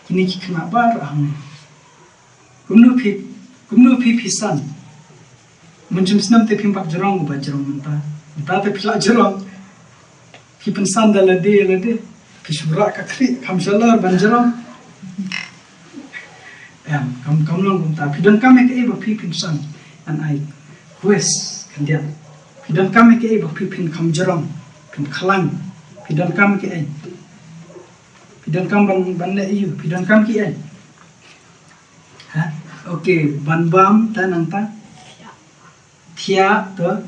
kine ki khynnah baroh hangne. Kumno phi, kumno phi phi san? Mynjur snem te phim pat jrong, uba jrong mynta. Mynta te phi la jrong. Phi pynsan da lade lade. Phi shu rah ka khlieh, kham shalor ban jrong. Em, kam, kam long kumta. Phi donkam ïa kaei ba phi pynsan? Ngan ai quiz khyndiat. Phi donkam ïa kaei ba phi phin kham jrong, phin khlaiñ? Phi donkam ïa kaei? Phi donkam ban, ban leh aïu? Phi donkam kiei? Ha? Okay, ban bam, te nangta? Thiah, to?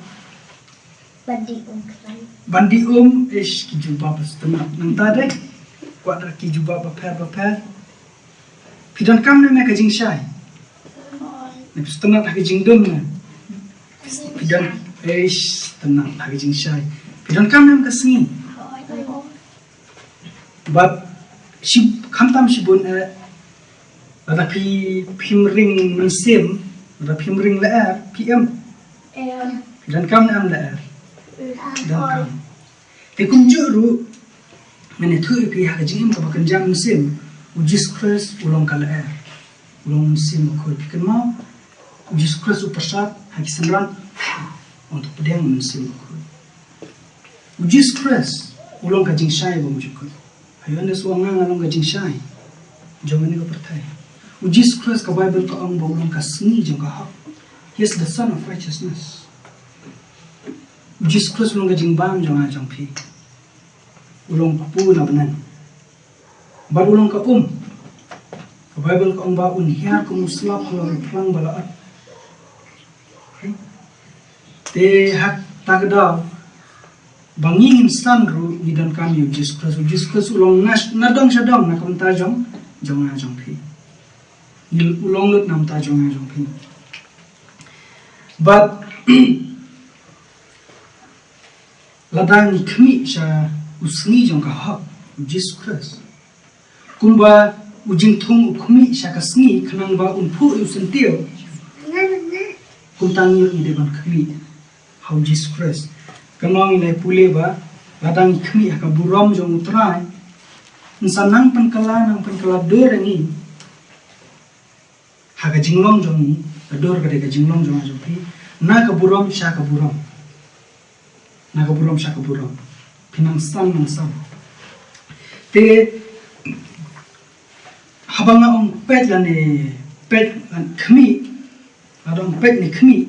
Ban dih um khlaiñ. Ban dih um, ish, ki jubab ba sngewtynnat. Nangta de? Kwah da ki jubab bapher bapher. Phi donkam ne em ïa ka jingshai? Ne phi sngewtynnat ha ka jingdum ne? Phi don, ish, sngewtynnat ha ka jingshai. Phi donkam ne em ïa ka sngi? Bad shi, khamtam shibun, eh, lada phi, phim ring mynsiem, lada phim ring lyer, phi im? Em. Phi donkam ne em lyer? Em. Donkam. Te kumjuh ruh, ngan ïathuh ïa phi ha ka jingim kaba kynja mynsiem, U Jisu Khrist u long ka lyer. U long Mynsiem Bakhuid. Phi kynmaw, U Jisu Khrist u pyrshah ha ki synran, u ong to pdiang Mynsiem Bakhuid. U Jisu Khrist u long ka jingshai bymjukut. Ha Ïoannis u ong, nga long ka jingshai jong kane ka pyrthei. U Jisu Khrist, ka Baibl ka ong ba u long ka sngi jong ka hok. He is the Sun of Righteousness. U Jisu Khrist u long ka jingbam jong nga jong phi. U long kpu na bneng. Bad u long ka um. Ka Baibl ka ong ba un hiar kum u slap halor u phlang ba la ot. Te ha kata ka daw ba ngi ngin san ruh ngi donkam ïa u Jisu Khrist. U Jisu Khrist u long na, na dong sha dong na ka bynta jong, jong nga jong phi. Ngi, u long lut na bynta jong nga jong phi. But lada ngi khmih sha u sngi jong ka hok, u Jisu Khrist, kumba u jingthung u khmih sha ka sngi khnang ba un phuh ïa u syntiew, kumta ngi ruh ngi dei ban khmih ha u Jisu Khrist. Kynmaw, ngi la pule ba lada ngi khmih ha ka burom jong u Trai, un sa nang pynkylla, nang pynkylla dur ïa ngi ha ka jinglong jong ngi. Ka dur ka dei ka jinglong jong nga jong phi, na ka burom sha ka burom, na ka burom sha ka burom. Phi nang san, nang san. Te haba nga ong peit lane, peit lane khmih, lada ong peit ne khmih,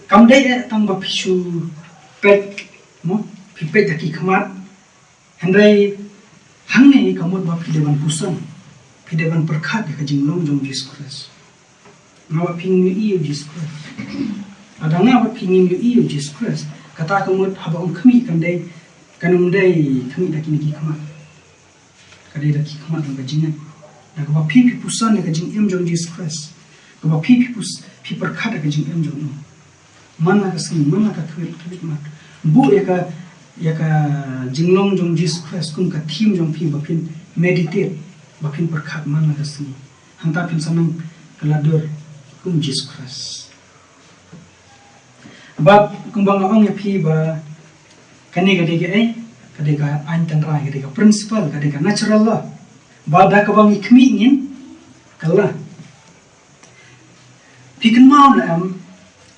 kam dei eh tang ba phi shu peit, mo, phi peit da ki khmat. Hynrei hangne ka mut ba phi dei ban puson, phi dei ban pyrkhat ïa ka jinglong jong u Jisu Khrist. Nga bad phi ngim ïohi ïa u Jisu Khrist. Lada nga bad phi ngim ïohi ïa u Jisu Khrist, kata ka mut haba ong khmih kan dei, kan ym dei khmih da kine ki khmat. Ka dei da ki khmat jong ka jingngeit. Da kaba phi, phi puson ïa ka jingim jong u Jisu Khrist. Kaba phi, phi pus, phi pyrkhat ïa ka jingim jong u. Man la ka sngi, man la ka khmih, khmih mat. Buh ïa ka, ïa ka jinglong jong u Jisu Khrist kum ka theme jong phi ba phin meditate, ba phin pyrkhat man la ka sngi. Hangta phin sa nang kylla dur kum u Jisu Khrist. Bad kumba nga ong ïa phi ba kane ka dei kaei, ka dei ka aiñ tynrai, ka dei ka principle, ka dei ka natural law. Ba da kaba ngi khmih ngin kylla. Phi kynmaw ne em,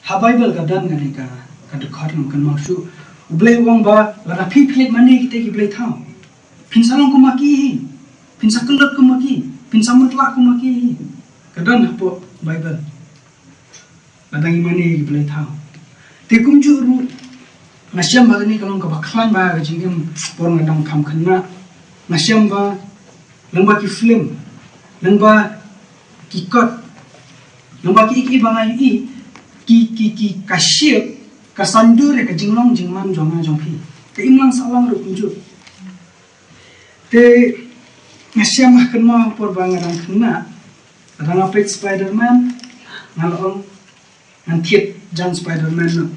ha Baibl ka don kane ka, ka dkhot ngam kynmaw shuh. U Blei u ong ba lada phi phi leit mane kita ki blei thaw, phin sa long kum ma ki hi. Phin sa kyllut kum ma ki. Phin sa mutlak kum ma ki hi. Ka don hapoh Baibl. Lada ngi mane ïa ki blei thaw. Te kumjuh ruh, nga shem ba kane ka long kaba khlaiñ bha ha ka jingim por nga dang kham khynnah. Nga shem ba lyngba ki film, lyngba ki kot, lyngba ki, ki ba nga ïohi, ki, ki, ki ka shape, ka san dur ïa ka jinglong jingman jong nga jong phi. Ka imlang sahlang ruh kumjuh. Te nga shem, nga kynmaw por ba nga dang khynnah, lada nga peit Spider-Man, nga la ong, ngan thied jan Spider-Man noh.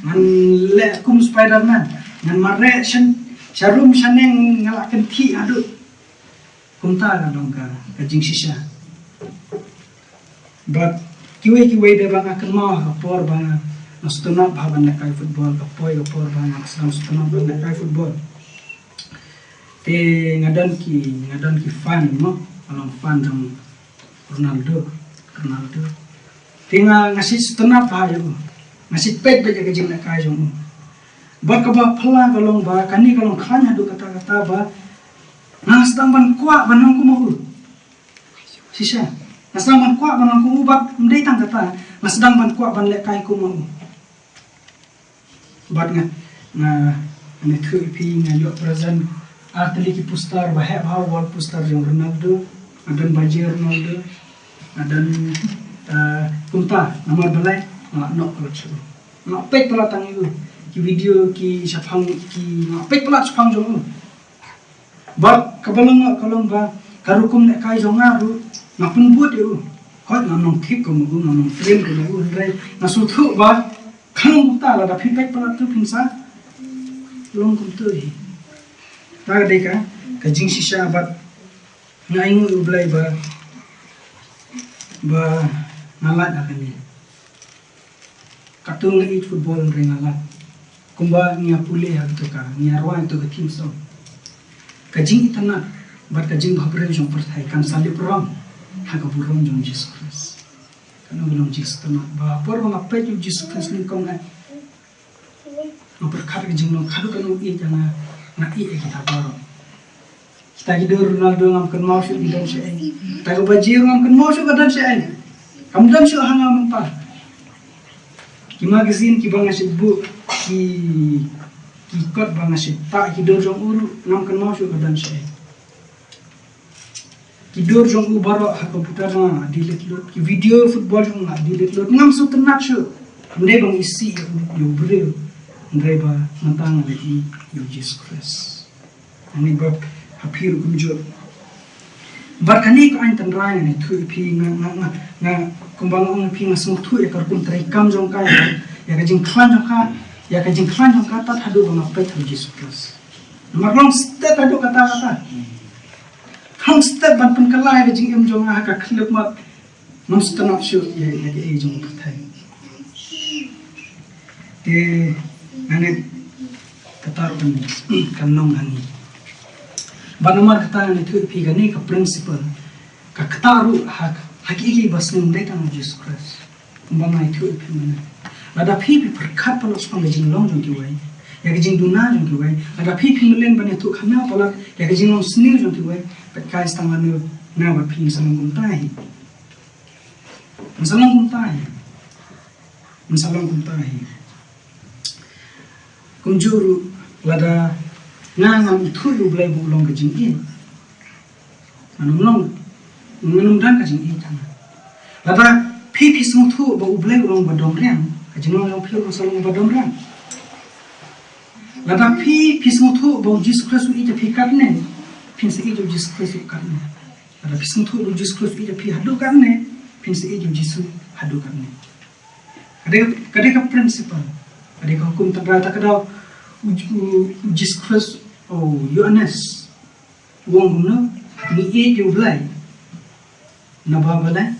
Ngan leh kum Spider-Man. Ngan mareh sha, sha rum sha neng, nga la kynthih haduh. Kumta ka long ka, ka jingshisha. Bad kiwei kiwei de ba nga kynmaw ha ka por ba nga sngewtynnat bha ban lehkai football, ka poi ka por ba nga sdang sngewtynnat ban lehkai football. Te nga don ki, nga don ki fan mo, nga long fan jong Ronaldo, Ronaldo. Te nga, nga sngewtynnat bha ïa u. Nga sngewpeit bha ïa ka jinglehkai jong u. Bad kaba phylla ka long ba kane ka long khlaiñ haduh katta katta ba nga sdang ban kwah ban long kum u. Shisha. Nga sdang ban kwah ban long kum u bad ym dei tang kata, nga sdang ban kwah ban lehkai kum u. Bad nga, nga, nga ne thuh ïa phi, nga ïoh present ar tylli ki poster ba heh bha, wall poster jong Ronaldo. Nga don baji Ronaldo. Nga don, eh, kumta, namar balei, nga la noh palat shuh. Nga la peit palat tang ïa u. Ki video ki shaphang, ki, nga la peit palat shaphang jong u. Bad kaba long, ka long ba ka rukom lehkai jong nga ruh nga pynbud ïa u. Hooid ngam long thik kum u, ngam long trim kum u, hynrei nga sngewthuh ba ka long kumta, lada phi peit palat to phin sa long kumto hi. Ta ka dei ka, ka jingshisha bad nga ainguh ïa U Blei ba, ba nga lait ha kane. Katto nga ïeit football hynrei nga lait. Kumba ngi ïa pule ha kato ka, ngi ïa rwai kato ka theme song. Ka jingitynnat bad ka jingbhabriew jong pyrthei kan sa lip rong ha ka burom jong Jisu Khrist. Kano ka long jingsngewtynnat ba por ba nga peit ïa u Jisu Khrist nyngkong eh, nga pyrkhat ka jinglong kano kano ïeit ïa nga, nga ïeit ïa kita baroh. Kita ki dur Ronaldo ngam kynmaw shuh ki don shaei. Kita ka baji ruh ngam kynmaw shuh ka don shaei. Kam don shuh ha nga mynta. Ki magazine kiba nga shu buh, ki, ki kot ba nga shu tah, ki dur jong u ruh ngam kynmaw shuh ka don shaei. Ki dur jong u baroh ha computer jong nga nga delete lut. Ki video football jong nga nga delete lut. Ngam sngewtynnat shuh. Ym dei ba nga isih ïa u, ïa u briew, hynrei ba mynta nga la ïeit ïa u Jisu Khrist. Hangne ba ha phi ruh kumjuh. Bad kane ka aiñ tynrai ngan ïathuh ïa phi, nga, nga, nga, nga, kumba nga ong ïa phi, nga sngewthuh ïa ka rukom treikam jong ka, ïa ka, ïa ka jingkhlaiñ jong ka, ïa ka jingkhlaiñ jong ka tad haduh ba nga peit ha u Jisu Khrist. Namar long stet haduh katta katta. Long stet ban pynkylla ïa ka jingim jong nga ha ka khyllipmat. Ngam sngewthuh shuh ïa, ïa kaei jong u pyrthei. Te nga ngeit kata ruh kan, kan long hangne. Bad namar kata ngan ïathuh ïa phi kane ka principle, ka kata ruh ha, ha kiei kiei ba sngewdei tang u Jisu Khrist. Kumba nga ïathuh ïa phi mynne. Lada phi phi pyrkhat palat shaphang ka jinglong jong kiwei, ïa ka jingduna jong kiwei, lada phi phi mlien ban ïathuh khana palat ïa ka jinglong sniew jong kiwei, peit kai stang lano nga bad phi ngin sa long kumta hi. Ngin sa long kumta hi. Ngin sa long kumta hi. Kumjuh ruh lada nga ngam ithuh ïa u Blei ba u long ka jingïeit, ngan ym long, ngan ym don ka jingïeit tang. Lada phi phi sngewthuh ba u Blei u long ba dom riang, ka jinglong jong phi ruh kan sa long ba dom riang. Lada phi phi sngewthuh ba u Jisu Khrist u ïeit ïa phi katne, phin sa ïeit ïa u Jisu Khrist ruh katne. Lada phi sngewthuh ba u Jisu Khrist u ïeit ïa phi haduh katne, phin sa ïeit ïa u Jisu haduh katne. Ka dei, ka dei ka principle, ka dei ka hukum tynrai. Ta ka daw u, u, u Jisu Khrist, u Ïoannis u ong kumno? Ngi ïeit ïa u Blei naba balei?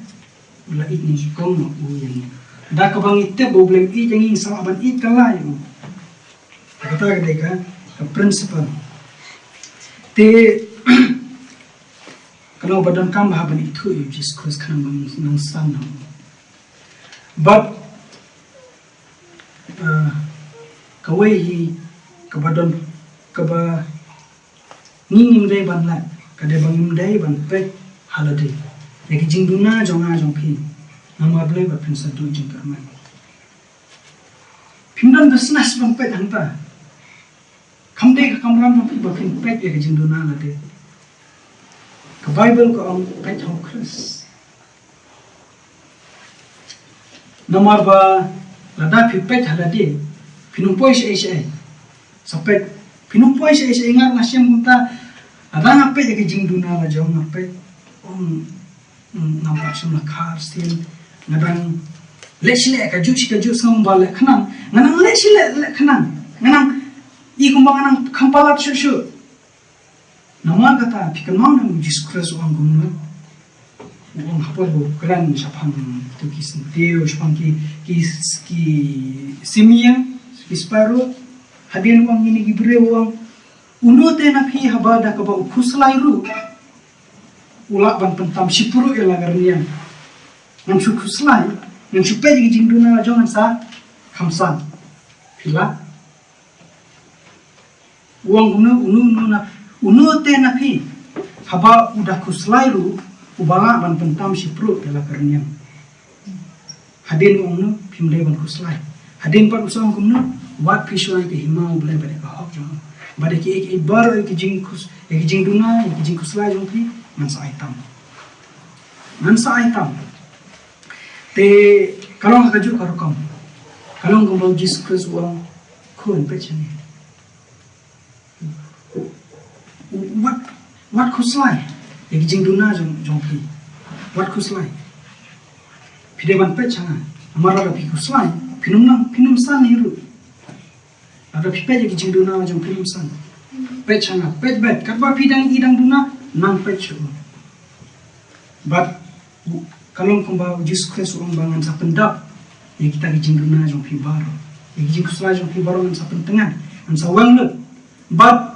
U la ïeit nyngkong noh u ïa ngi. Da kaba ngi tip ba u Blei u ïeit ïa ngi, ngi sa lah ban ïeit kylla ïa u. Kata ka dei ka, ka principle. Te ka long ba donkam bha ban ithuh ïa u Jisu Khrist khnang ba ngin nang san noh. Bad eh, kawei hi kaba don, kaba ngi ngim dei ban leh, ka dei ba ngim dei ban peit ha lade ïa ki jingduna jong nga jong phi. Namar balei? Ba phin sa duh jingkyrmen. Phim don business ban peit hangta. Kam dei ka kamram jong phi ba phin peit ïa ka jingduna lade. Ka Baibl ka ong peit ha u Khrist. Namar ba lada phi peit ha lade, phin ym poi shaei shaei. Sa peit, phin ym poi shaei shaei. Nga ruh nga shem kumta, lada nga peit ïa ka jingduna la jong, nga peit, ong, mm, ngam pat shym la khar sien, nga dang leh shi leh kajuh shi kajuh, sngewbha leh khnang, nga dang leh shi leh leh khnang, nga dang i kumba nga dang kham palat shuh shuh. Namar kata phi kynmaw ne u Jisu Khrist u ong kumno? U ong hapoh ba u kren shaphang kito ki syntiew, shaphang ki, ki, ki simïa, ki sparrow. Hadien u ong ïa kine ki briew u ong, uno te na phi haba da kaba u khuslai ruh u lah ban pyntam shipruh ïa la ka rynïeng? Ngan shu khuslai, ngan shu peit ïa ki jingduna la jong, ngan sa kham san. Phi lah? U ong kumno? Uno, uno na, uno te na phi haba u da khuslai ruh uba lah ban pyntam shipruh ïa la ka rynïeng? Hadien u ong kumno? Phim dei ban khuslai. Hadien pat u sa ong kumno? Wad phi shuwa ïa ka hima u Blei bad ïa ka hok jong u, bad ïa kiei kiei baroh, ïa ki jingkhus, ïa ki jingduna, ïa ki jingkhuslai jong phi, ngan sa ai tam. Ngan sa ai tam. Te ka long ha kajuh ka rukom. Ka long kumba u Jisu Khrist u ong, khun, peit shane. U, u, wat, wat khuslai ïa ki jingduna jong, jong phi. Wat khuslai. Phi dei ban peit sha nga. Namar lada phi khuslai, phin ym nang, phin ym san hi ruh. Lada phi peit ïa ki jingduna jong phi, phin ym san. Peit sha nga, peit beit. Katba phi dang i dang duna, nang peit shuh. Bad u, ka long kumba u Jisu Khrist u ong ba ngan sa pyndap ïa kita ki jingduna jong phi baroh. Ïa ki jingkhuslai jong phi baroh ngan sa pyntngen, ngan sa weng lut. Bad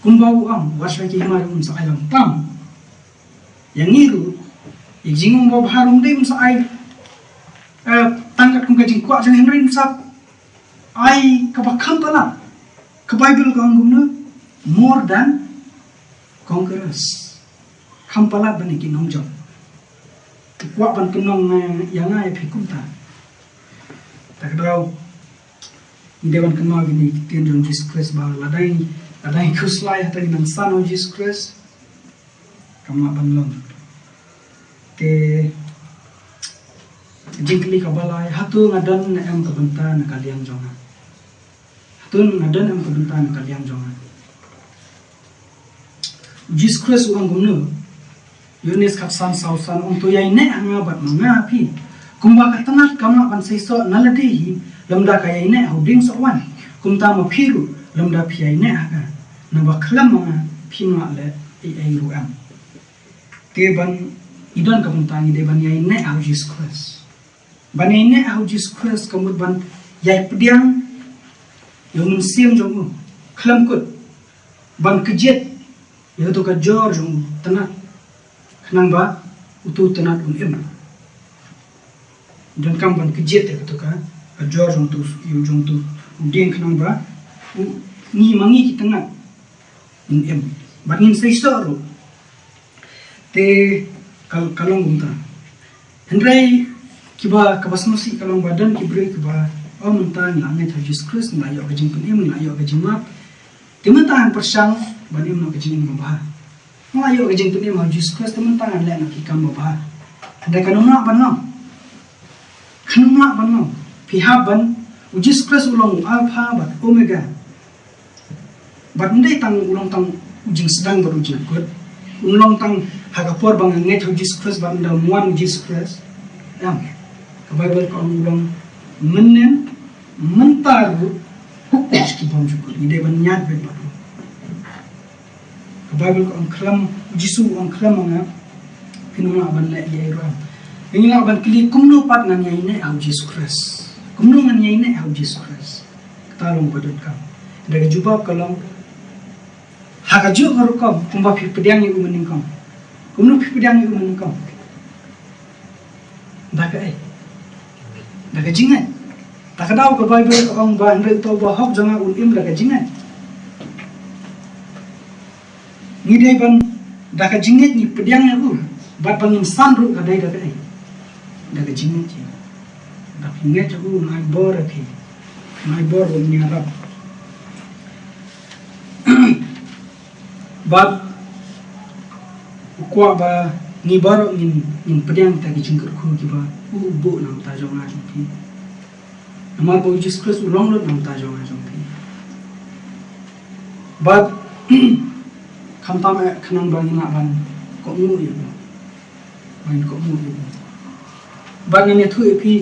kumba u ong, wat shuwa ïa ki hima ruh un sa ai lang tam. Ïa ngi ruh, ïa ki jingong ba bha ruh ym dei un sa ai, eh, tang katkum ka jingkwah jong ngi, hynrei un sa ai kaba kham palat. Ka Baibl ka ong kumno? More than conquerors. Kham palat ban ïa ki nongjop. Te kwah ban pynlong ïa nga ïa phi kumta. Ta ka daw ngi dei ban kynmaw ïa kine ki ktien jong u Jisu Khrist ba lada ngi, lada ngi khuslai, lada ngi nang san ha u Jisu Khrist, kam lah ban long. Te Jingkylli kaba lai, hato nga don ne em ka bynta na ka liang jong nga? Hato nga don em ka bynta na ka liang jong nga? U Jisu Khrist u ong kumno? Ïoannis khatsan saw san, ong to ïaineh ha nga bad ma nga ha phi. Kumba ka tnat kam lah ban seisoh na lade hi lymda ka ïaineh ha u dieng soh waiñ, kumta ma phi ruh lymda phi ïaineh ha nga. Naba khlem ma nga phim lah leh ei ei ruh em. Te ban, i don ka bynta ngi dei ban ïaineh ha u Jisu Khrist. Ban ïaineh ha u Jisu Khrist ka mut ban ïai pdiang ïa u mynsiem jong u khlem kut, ban kjit ïa kato ka jor jong u tnat, khnang ba uto u tnat un im. Donkam ban kjit ïa kato ka, ka jor jong uto, jong uto u dieng, khnang ba u, ngi ma ngi ki tnat un im, bad ngin seisoh ruh. Te ka, ka long kumta. Hynrei kiba, kaba sngewsih ka long ba don ki briew kiba, oh, mynta ngi la ngeit ha u Jisu Khrist, ngi la ïoh ka jingpynim, ngi la ïoh ka jingmap. Te mynta ngan pyrshang ban im noh ka jingim babha. Ngi la ïoh ka jingpynim ha u Jisu Khrist, te mynta ngan leh noh ki kam babha. Hynrei kan ym lah ban long. Kan ym lah ban long. Phi hap ban, u Jisu Khrist u long u Alpha bad Omega. Bad ym dei tang u long tang u jingsdang bad u jingkut. Um long tang ha ka por ba nga ngeit ha u Jisu Khrist bad ynda wan u Jisu Khrist. Em. Ka Baibl ka ong u long mynnin, mynta ruh, bad ki bymjukut. Ngi dei ban ïaid beit bad u. Ka Baibl ka ong khlem, u Jisu u ong khlem ma nga phin ym lah ban leh ei ei ruh em. Ngi lah ban kylli kumno pat ngan ïaineh ha u Jisu Khrist. Kumno ngan ïaineh ha u Jisu Khrist. Kata long ba donkam. Hynrei ka jubab ka long, ha kajuh ka rukom kumba phi pdiang ïa u mynnyngkong. Kumno phi pdiang ïa u mynnyngkong? Da kaei? Da ka jingngeit. Da ka daw ka Baibl ka ong ba hynrei uta uba hok jong nga un im da ka jingngeit. Ngi dei ban, da ka jingngeit ngi pdiang ïa u, bad ba ngin san ruh ka dei da kaei? Da ka jingngeit ïa u. Da phi ngeit ïa u, un ai bor ïa phi. Un ai bor, un ïarap. Bad u kwah ba ngi baroh ngin, ngin pdiang ïa ki jingkyrkhu kiba u, u buh na ka bynta jong nga jong phi. Namar ba u Jisu Khrist u long lut na ka bynta jong nga jong phi. Bad khamtam eh khnang ba ngin lah ban kohnguh ïa u. Ban kohnguh ïa u. Bad ngan ïathuh ïa phi,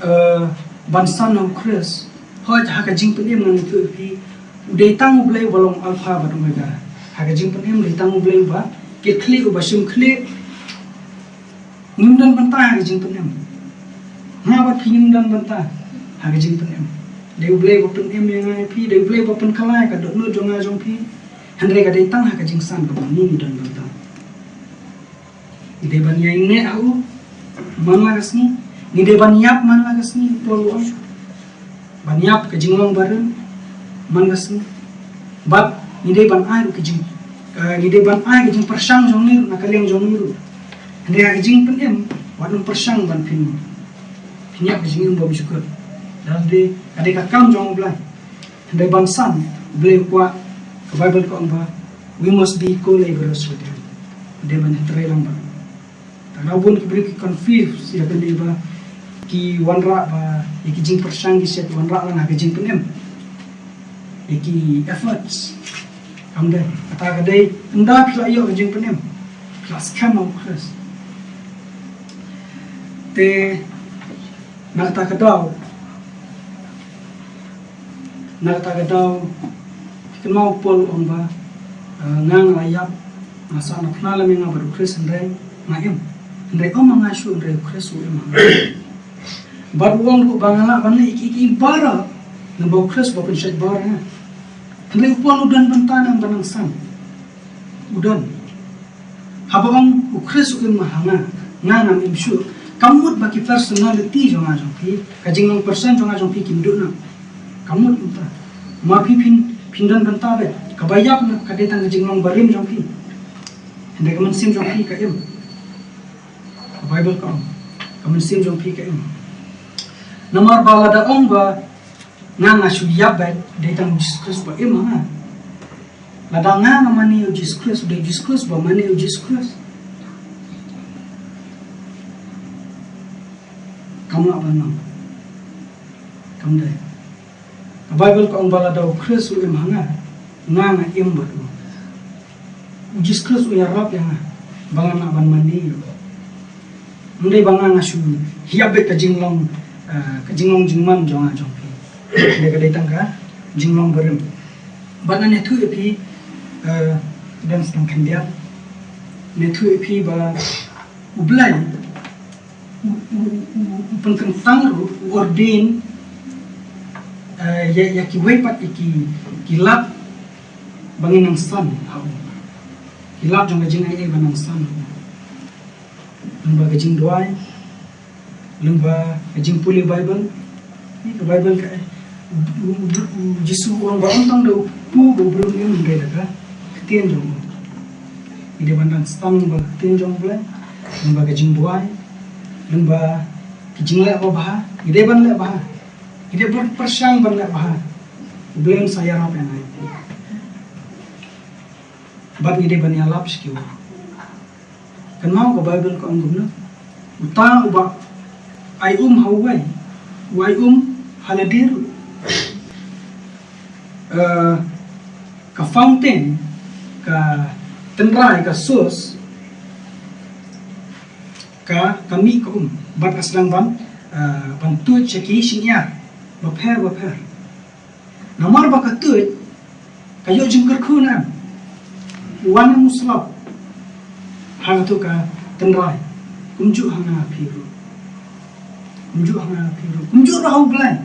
eh, ban san na u Khrist. Hooid, ha ka jingpynim ngan ïathuh ïa phi, u dei tang u Blei uba long Alpha bad Omega. Ha ka jingpynim dei tang u Blei uba kit khlieh, uba shim khlieh. Ngim don bynta ha ka jingpynim. Nga bad phi ngim don bynta ha ka jingpynim. Dei u Blei ba pynim ïa nga ïa phi, dei u Blei ba pynkylla ïa ka dohnud jong nga jong phi. Hynrei ka dei tang ha ka jingsan kaba ngi ngi don bynta. Ngi dei ban ïaineh ha u man la ka sngi. Ngi dei ban ïap man la ka sngi, u Paul u ong. Ban ïap ka jinglong barim man ka sngi. Bad ngi dei ban ai ruh ka jing, eh, ngi dei ban ai ka jingpyrshang jong ngi ruh na ka liang jong ngi ruh. Hynrei ha ka jingpynim, wat nym pyrshang ban phin, phin ïap ka jingim bymjukut. Lada dei, ka dei ka kam jong u Blei. Hynrei ban san, u Blei u kwah, ka Baibl ka ong ba, we must be co-laborers with him. Dei ban ïatrei lang bad u. Tang bun ki briew ki confuse ïa kane ba ki wanrah ba ïa ki jingpyrshang ki shait wanrah lang ha ka jingpynim. Ïa ki efforts. Kam dei, kata ka dei, ynda phi la ïoh ka jingpynim, phi la skhem ha u Khrist. Te na kata ka daw, na kata ka daw, kynmaw u Paul u ong ba, eh, nga nga la ïap, nga sah na phna lem ïa nga bad u Khrist, hynrei nga im. Hynrei ym ma nga shuh, hynrei u Khrist u im ma nga. Bad u ong ruh ba nga lah ban leh ïa ki, ïa ki baroh, namar ba u Khrist uba pynshait bor ïa nga. Hynrei u Paul u don bynta na ka bynta nang san. U don. Haba ong u Khrist u im ha nga, nga ngam im shuh. Kam mut ba ki personality jong nga jong phi, ka jinglong person jong nga jong phi kim duh noh. Kam mut kumta. Ma phi phin, phin don bynta beit. Kaba ïap noh ka dei tang ka jinglong barim jong phi. Hynrei ka mynsiem jong phi ka im. Ka Baibl ka ong, ka mynsiem jong phi ka im. Namar ba lada ong ba nga nga shu ïap beit, dei tang u Jisu Khrist ba im ha nga. Lada nga nga mane ïa u Jisu Khrist, u dei u Jisu Khrist ba mane ïa u Jisu Khrist. Nga ban long. Kam dei. Ka Baibl ka ong ba lada u Khrist u im ha nga, nga nga im bad u. U Jisu Khrist u ïarap ïa nga ba ngan lah ban mane ïa u. Ym dei ba nga nga shu hiap beit ka jinglong, eh, ka jinglong jingman jong nga jong phi. Dei ka dei tang ka jinglong barim. Bad ngan ïathuh ïa phi, eh, dang sdang khyndiat. Ngan ïathuh ïa phi ba U Blei u, u, u, u pynkyntang ruh, u ordain, eh, ïa, ïa kiwei pat ïa ki, ki lad ba ngin nang san ha u. Ki lad jong ka jingai ei ba nang san ha u. Lyngba ka jingduwai, lyngba ka jingpule Baibl. Ni ka Baibl ka, u, u, u Jisu u ong ba ym tang da u pu ba u briew un im, hynrei da ka ktien jong u. Ngi dei ban nang sdang lyngba ka ktien jong U Blei, lyngba ka jingduwai, lyngba ka jingleh babha. Ngi dei ban leh bha. Ngi dei ban pyrshang ban leh bha. U Blei un sa ïarap ïa ngi. Bad ngi dei ban ïalap sha ki. Kynmaw ka Baibl ka ong kumno? Uta uba ai um ha uwei, u ai um ha lade ruh. Eh, ka fountain, ka tynrai, ka source, ka, ka mih ka um. Bad ka sdang ban, eh, ban tuid sha ki shyngiar bapher bapher. Namar ba ka tuid ka ïoh jingkyrkhu ne em? U wan ne em u slap? Ha kato ka tynrai. Kumjuh ha nga ha phi ruh. Kumjuh ha nga ha phi ruh. Kumjuh ruh ha U Blei.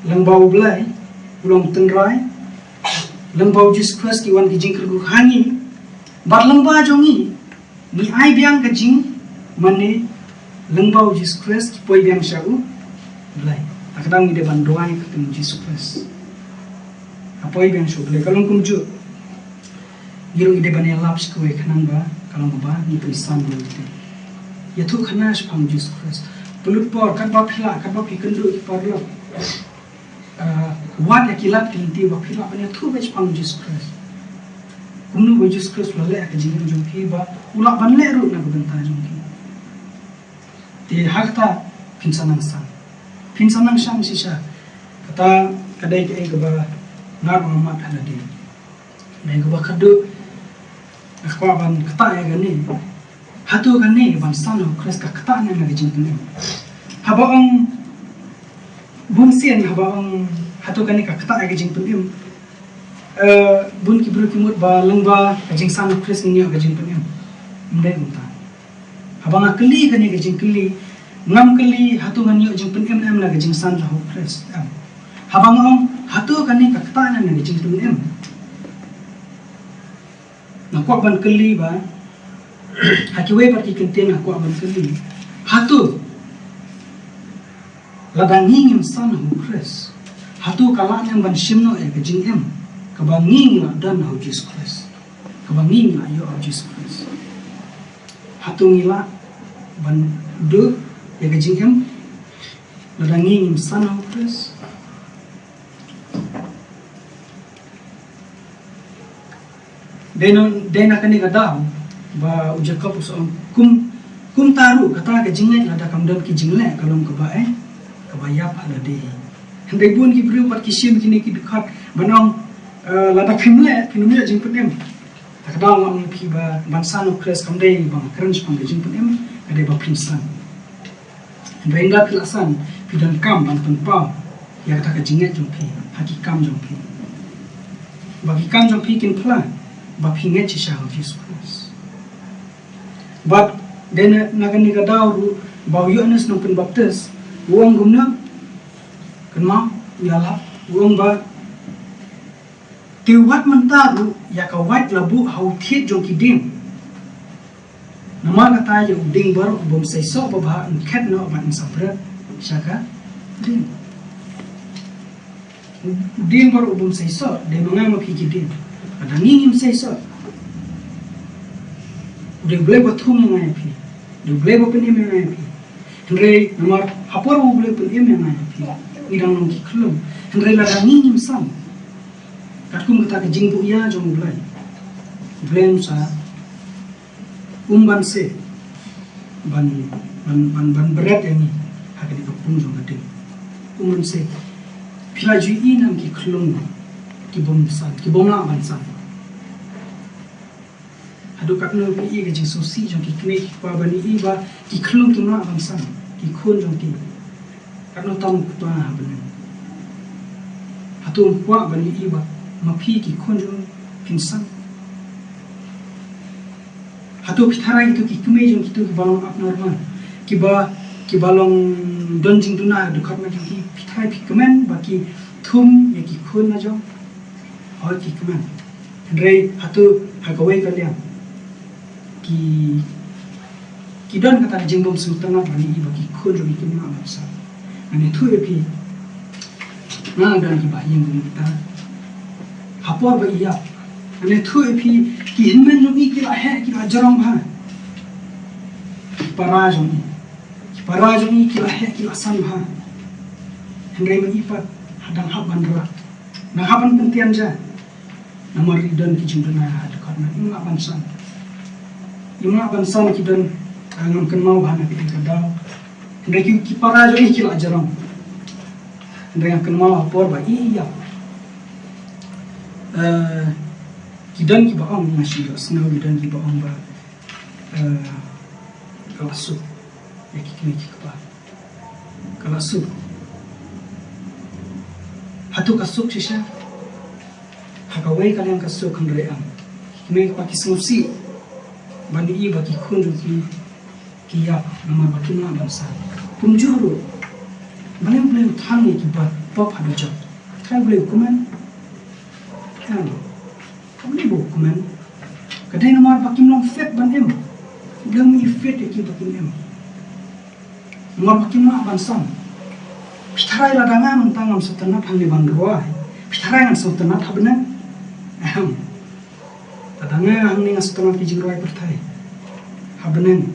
Lyngba U Blei u long tynrai. Lyngba U Jisu Khrist ki wan ki jingkyrkhu ha ngi. Bad lyngba jong ngi, ngi ai biang ka jingmane lyngba U Jisu Khrist, poi biang sha U Blei. Ta ka daw ngi dei ban duwai ha ka kyrteng U Jisu Khrist, ha poi biang sha U Blei. Ka long kumjuh, ngi ruh ngi dei ban ïalap sha kawei khnang ba ka long kaba ngi pynsan ïa lade. Ïathuh khana shaphang U Jisu Khrist. Pynlut por, katba phi lah, katba phi kynduh ki paralok. Ah, wad ïa ki lad ki lynti ba phi lah ban ïathuh beit shaphang U Jisu Khrist. Kumno ba U Jisu Khrist u la leh ka jingim jong phi, ba u lah ban leh ruh na ka bynta jong phi. Te ha kata phin sa nang san. Phin sa nang san shisha. Kata ka dei kaei kaba nga ruh nga mad ha lade. Dei kaba khatduh nga kwah ban ktah ïa kane. Hato kane ban san ha U Khrist ka ktah ne em ïa ka jingpynim? Haba ong bun sien, haba ong hato kane ka ktah ïa ka jingpynim, eh, bun ki briew ki mut ba lyngba ka jingsan U Khrist ngin ïoh ka jingpynim. Ym dei kumta. Haba nga kylli kane ka jingkylli, ngam kylli hato ngan ïoh jingpynim ne em na ka jingsan jong U Khrist. Em. Haba nga ong hato kane ka ktah ne em na ka jingpynim, nga kwah ban kylli ba ha kiwei pat ki kyntien nga kwah ban kylli. Hato lada ngi ngim san ha U Khrist, hato ka lah ne em ban shim noh ïa ka jingim kaba ngi ngi lah don ha U Jisu Khrist, kaba ngi ngi lah ïoh ha U Jisu Khrist? Hato ngi lah ban duh ïa ka jingim lada ngi ngim san ha U Khrist? Dei na, dei na kane ka daw ba u Jakob u sa ong, kum, kumta ruh kata ka jingngeit lada kam don ki jingleh ka long kaba, eh, kaba ïap ha lade. Hynrei bun ki briew pat ki shim kine ki dkhot ban ong, eh, lada phim leh phin ym ïoh jingpynim. Ta ka daw nga ong ïa phi ba ban san U Khrist kam dei ba nga kren shaphang ka jingpynim, ka dei ba phin san. Hynrei ynda phi la san, phi donkam ban pynpaw ïa kata ka jingngeit jong phi ha ki kam jong phi, ba ki kam jong phi kin phla ba phi ngeit shisha ha U Jisu Khrist. Bad dei na, na kane ka daw ruh ba u Ïoannis Nongpynbaptis u ong kumno? Kynmaw, u ïalap, u ong ba te wat mynta ruh ïa ka wait la buh ha u thied jong ki dieng. Namar kata ïa u dieng baroh u bym sei soh babha un khet noh bad un sa bret sha ka dieng. U dieng baroh u bym sei soh, dei ma nga ma phi ki dieng. Lada ngi ngim sei soh, u dei U Blei ba thung ïa nga ïa phi, u dei U Blei ba pynim ïa nga ïa phi. Hynrei namar ha por ba U Blei u pynim ïa nga ïa phi, ngi dang long ki khlem. Hynrei lada ngi ngim san, katkum kata ka jingbuh ïa jong U Blei, U Blei un sa, um ban sei ban, ban, ban, ban bret ïa ngi Ha kane ka pung jong ka ding. U Mynsiem. Phi la ju ïohi ne em ki khyllung ki bym san, ki bym lah ban san. Haduh katno phi ïohi ka jingsngewsih jong ki kmie ki kpa ban ïohi ba ki khyllung kim lah ban san ki khun jong ki. Katno tam u kpa ha bneng. Hato um kwah ban ïohi ba ma phi ki khun jong phi kin san. Hato phi tharai kito ki kmie jong kito kiba long abnormal, kiba, kiba long don jingduna ha dkhot met jong ki, phi tharai phi kmen ba ki thum ïa ki khun la jong? Hooid ki kmen. Hynrei hato ha kawei ka liang ki, ki don kata ka jingbym sngewtynnat ban ïohi ba ki khun jong ki kim lah ban san? Ngan ïathuh ïa phi. Nga la don kiba ïeng kum kita ha por ba ïap. Ngan ïathuh ïa phi, ki hynmen jong ngi ki la heh, ki la jrong bha. Ki para jong ngi, ki para jong ngi ki la heh, ki la san bha. Hynrei mynta pat ha dang hap ban rah, dang hap ban pyntian ja. Namar i don ki jingduna ha dkhot met, im lah ban san. Im lah ban san ki don, ah, ngam kynmaw bha na katei ka daw. Hynrei ki, ki para jong ngi ki la jrong. Hynrei ngam kynmaw ha por ba i ïap. Eh, ki don kiba ong, nga shu ïohsngew ki don kiba ong ba, eh, ka la suk ïa ki kmie ki kpa. Ka la suk. Hato ka suk shisha? Ha kawei ka liang ka suk, hynrei em, ki kmie ki kpa ki sngewsih ban ïohi ba ki khun jong ki ki ïap namar ba kim lah ban san. Kumjuh ruh, balei U Blei u thang ïa kiba pop ha dujok? Tharai U Blei u kmen? Em. Kumne ba u kmen? Ka dei namar ba kim long fit ban im. U Blei um ïohi fit ïa kiba kim im. Namar ba kim lah ban san. Phi tharai lada nga mynta ngam sngewtynnat hangne ban rwai, phi tharai ngan sngewtynnat ha bneng? Ahem. Lada nga hangne nga sngewtynnat ki jingrwai pyrthei ha bneng,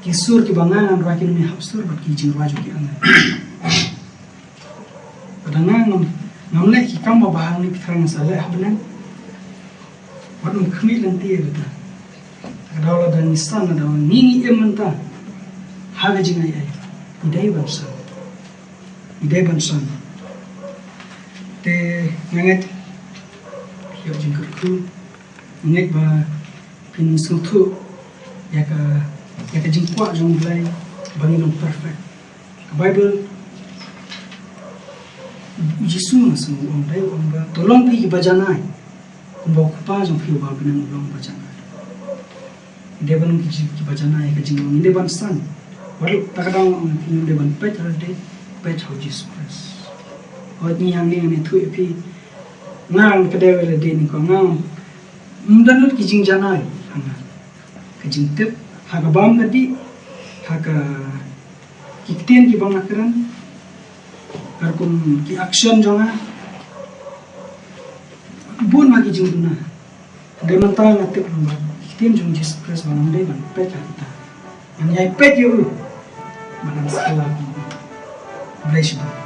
ki sur kiba nga ngan rwai kin ym ïahap sur bad ki jingrwai jong ki angel. Lada nga ngam, ngam leh ki kam ba bha hangne, phi tharai ngan sa leh ha bneng? Wat nym khmih lynti ïa kata. Ka daw lada ngi san, lada ngi, ngi im mynta ha ka jingai ei, ngi dei ban san. Ngi dei ban san. Te nga ngeit, ïa ka jingkyrkhu, nga ngeit ba phin sngewthuh ïa ka, ïa ka jingkwah jong U Blei ba ngin long perfect. Ka Baibl, u Jisu nga sngew u ong, dei u ong ba, to long phi kiba janai, kumba u Kpa jong phi uba ha bneng u long ba janai. Ngi dei ban long ki ji-, kiba janai ha ka jinglong, ngi dei ban san. Wat la kata ka daw nga ong, ngi dei ban peit ha lade, peit ha u Jisu Khrist. Hooid, ngi hangne ngan ïathuh ïa phi, nga, ka dei wei lade, ngi, ko, nga ym don lut ki jingjanai ha nga. Ka jingtip, ha ka bam ka dih, ha ka, ki ktien kiba nga kren, ka rukom ki action jong nga, bun ma ki jingduna. Dei mynta nga tip lyngba ki ktien jong Jisu Khrist ba ngam dei ban peit ha kita. Ngan ïai peit ïa u, ba ngan sa kylla kum u. Blei shibun.